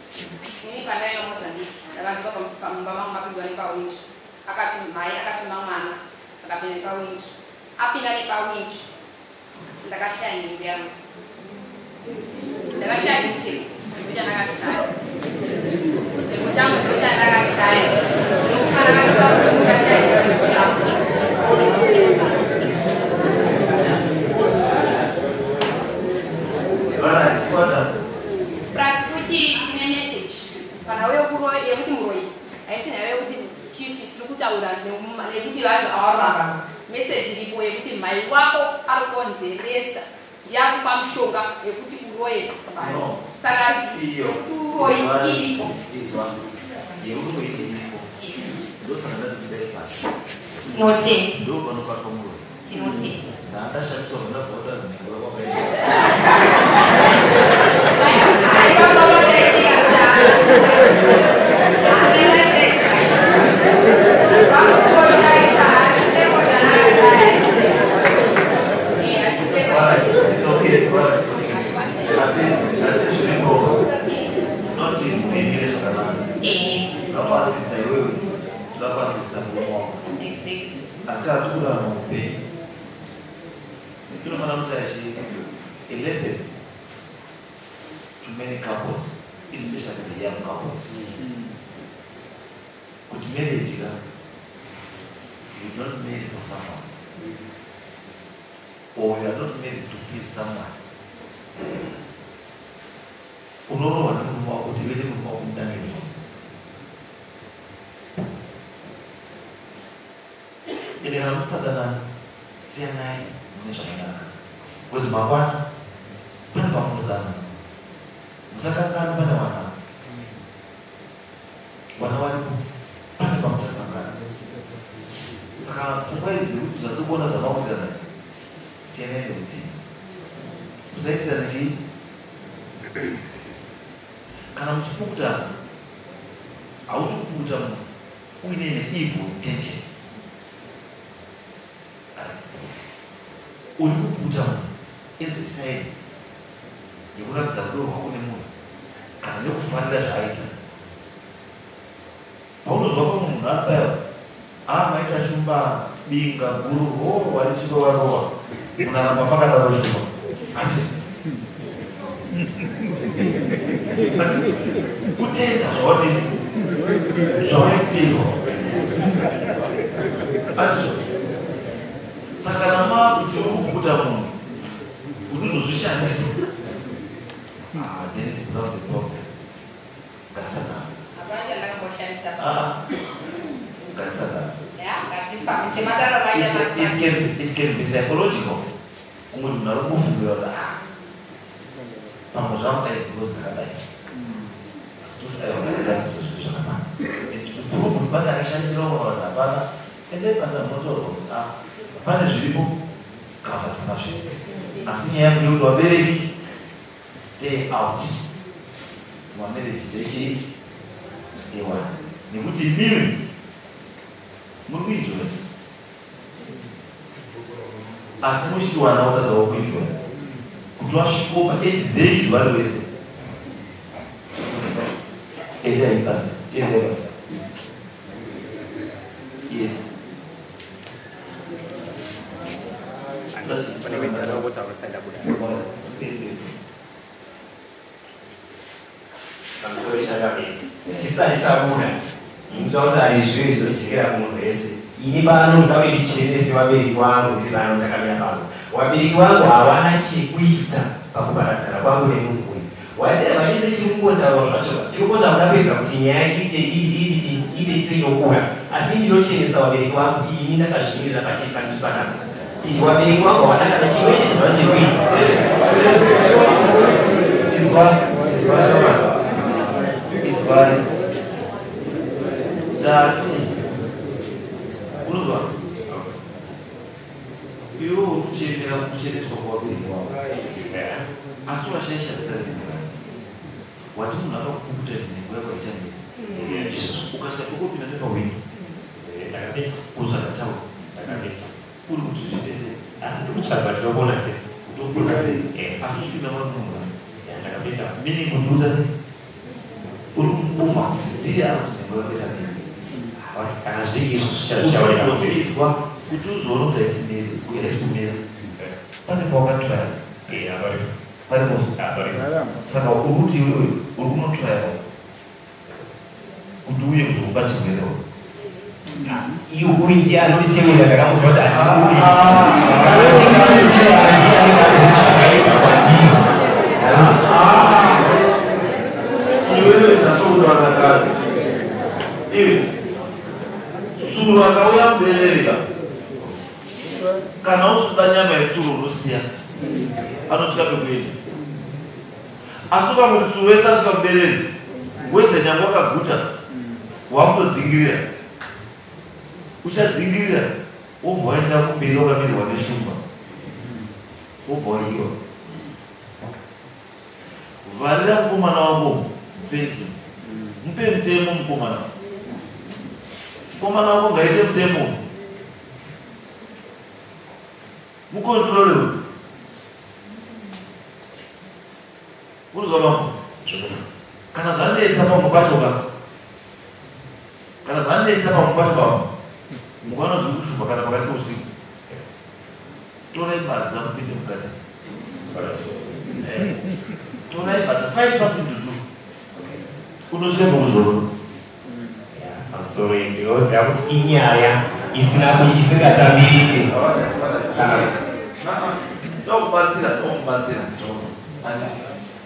Ini pandaiva Mozambique ndakasvika pamumba mangu mapindwa nepawindo. Akati mhai akatuma mwana akapinda nepawindo. Apinda nepawindo ndakashaya nhengo yangu. Ndakashaya chipfeko ndochandakashaya. Chipfeko changu ndochandakashaya. Ndokana ava message iripo yekuti mai wako ari kukonzeresa ndiyakupa mushonga yekuti uroye No. saka Iyo. yekuti uroyi iripo Izwa. Yerudo iripo. Ndosaka ndati pasi. Tinotenda. Ndo panobatwa muroyi. Tinotenda. Ndandashamiswa ndabva kuti azinenge wakaita. It's okay, right. Asi ndati zviripo. Not muendere zvakanaka. Ndakuasista iwewe. Ndakuasista murume wako. Asi kana tikurarama muupenyu inofanira kuti achi a lesson to many couples, especially the young couples, kuti marriage ka, you don't marry for someone, or you are not married to please someone. Unorohwa nemurume wako kuti ive nemurume wako mutange newe. Ende kana musadanani, siyanai mune zvakanaka, because mangwana pane pamunodana. Musakangana, pane vana, vana varipo, pane pamuchasangana. Saka pfungwa idzi dzekuti zvatikuona zvamakutirana, siyanai neutsinye, musaitirana chii. Kana muchipukutana, hausi kupukuta munhu uine evil intention. Uri kupukuta munhu as a sign yekuratidza rudo rwako nemunhu kana nekufarira zvaaita. Paunozwa pamwe munhu apaya, maita shumba binga guru o warichiro warowa, munaramba makadaro shumba. Ati kutenda zvawadini, zvawaitirwa. Ati saka kana makuti uri kupukuta munhu kuti uzozvishandisa, then it becomes a problem. Ngatisadaro. Ngatisadaro. It can be psychological. Kungoti munhu ari kufungira kuti pamwe zvamudai because ndakadai, asi toti aiwa, ngatigadzirise zvinhu zvakanaka. And to prove kuti pane akashandira umwe vanhu, hapana. Endai panze, munotaura kuti pane zviripo kana kuti hapana zviripo. Asi nyaya yangu ndeyekuti vabereki, stay out mumamarriages echii ewana, nekuti imimi muri kuenjoya, asi muchiti wana utadzawo kuenjoya kuti wasviko paage dzenyu vari wese. Endai panze, chiendai panze. Yes. Pane wendarawo kutaura sandabuda. Pamusoro chakapera tisati tabuda, ndinoda kuti aizvivi zvinojekera munhu wese. Ini pano ndoda kuti ndichenese vabereki vangu. Ndiri pano ndakamira pano, vabereki vangu havana chekuita pakuparadzana kwangu nemunhu uyu. Whatever chese chiri kungotaurwa zvacho, chiri kungotaura kuedza kuti nyaya ite ite ite ite inokura, asi ndinochenesa vabereki vangu. Ini ndakazvimirira pachiri panapa iti vabereki vangu havana kana chimwe chete zvachiri kuita. Izwa, izwa shamani, izwai. Ndati unozwa, iwe uri kuchemera kucheneswa kwavabereki wavo, asi washaisha zita renyu. Wati munhu akakupukuta nhengo yako ichamira, ukasvika pekupinda nepawindo kuzvakataura, uri kuti zviite sei? Ndikutsvaga, ndinokuona sei? Utokuona sei? Asi uchipinda mamunhu, Ndakapinda. meaning kuti uta sei? Uri kumubuma kuti ndiye ari kuti nhengo yako isamira. Kana zviri izvo, zvichaoneka. Uzozvizwa kuti uzoona kuti haisi kumira, pane pawakatraya paripo. Saka uri kuti iwewe uri kunotraya kuti uye kuzokupa chirwere. Iwe uyu ndiye anonditeura. Ndakamudza kuti handikupi kanochekanochera, ndiye anenge anozvitsvaga ega kwandiri. Iwewe zvasokuti iwe suru akauya muberereka. Kana usikuda nyama yetsuro unosiya, anosvika pekuenda. Asi ukangoti tsuro yese asvika muberere, wedza nyange wakaguta, wakutodzingirira. Uchadzingirira, wobva waenda kumberi wakamirwa neshumba, wobva waiwa. Vharira mukomana wako mufenzi, mupe mutemo mukomana. Mukomana wako ngaite mutemo, mukontrole. Urikuzwa bambo? Kana zvanetsa pamwe pacho ka, kana zvanetsa pamwe pacho bambo, mukaona zviri kushupa kana pakati peusiku, torai badza mupinde mukati. Torai badza, find something to do. Unosvika pekuzorora. Pamusoro, ndinoziva kuti inyaya isina isingatambiriki kana Tokubatsira, tokubatsira.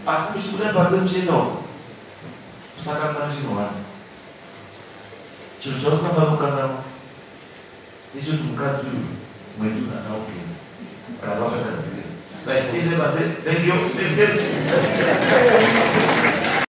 Asi muchibuda panze muchiendawo, usakanganwa chinhu wani. Chinhu chausingafaniri kukanganwa ndechekuti mukadzi uyu mwedzi uyu haana kugeza kana wakagadzirira. Right, tiende panze. Thank you. Next, next.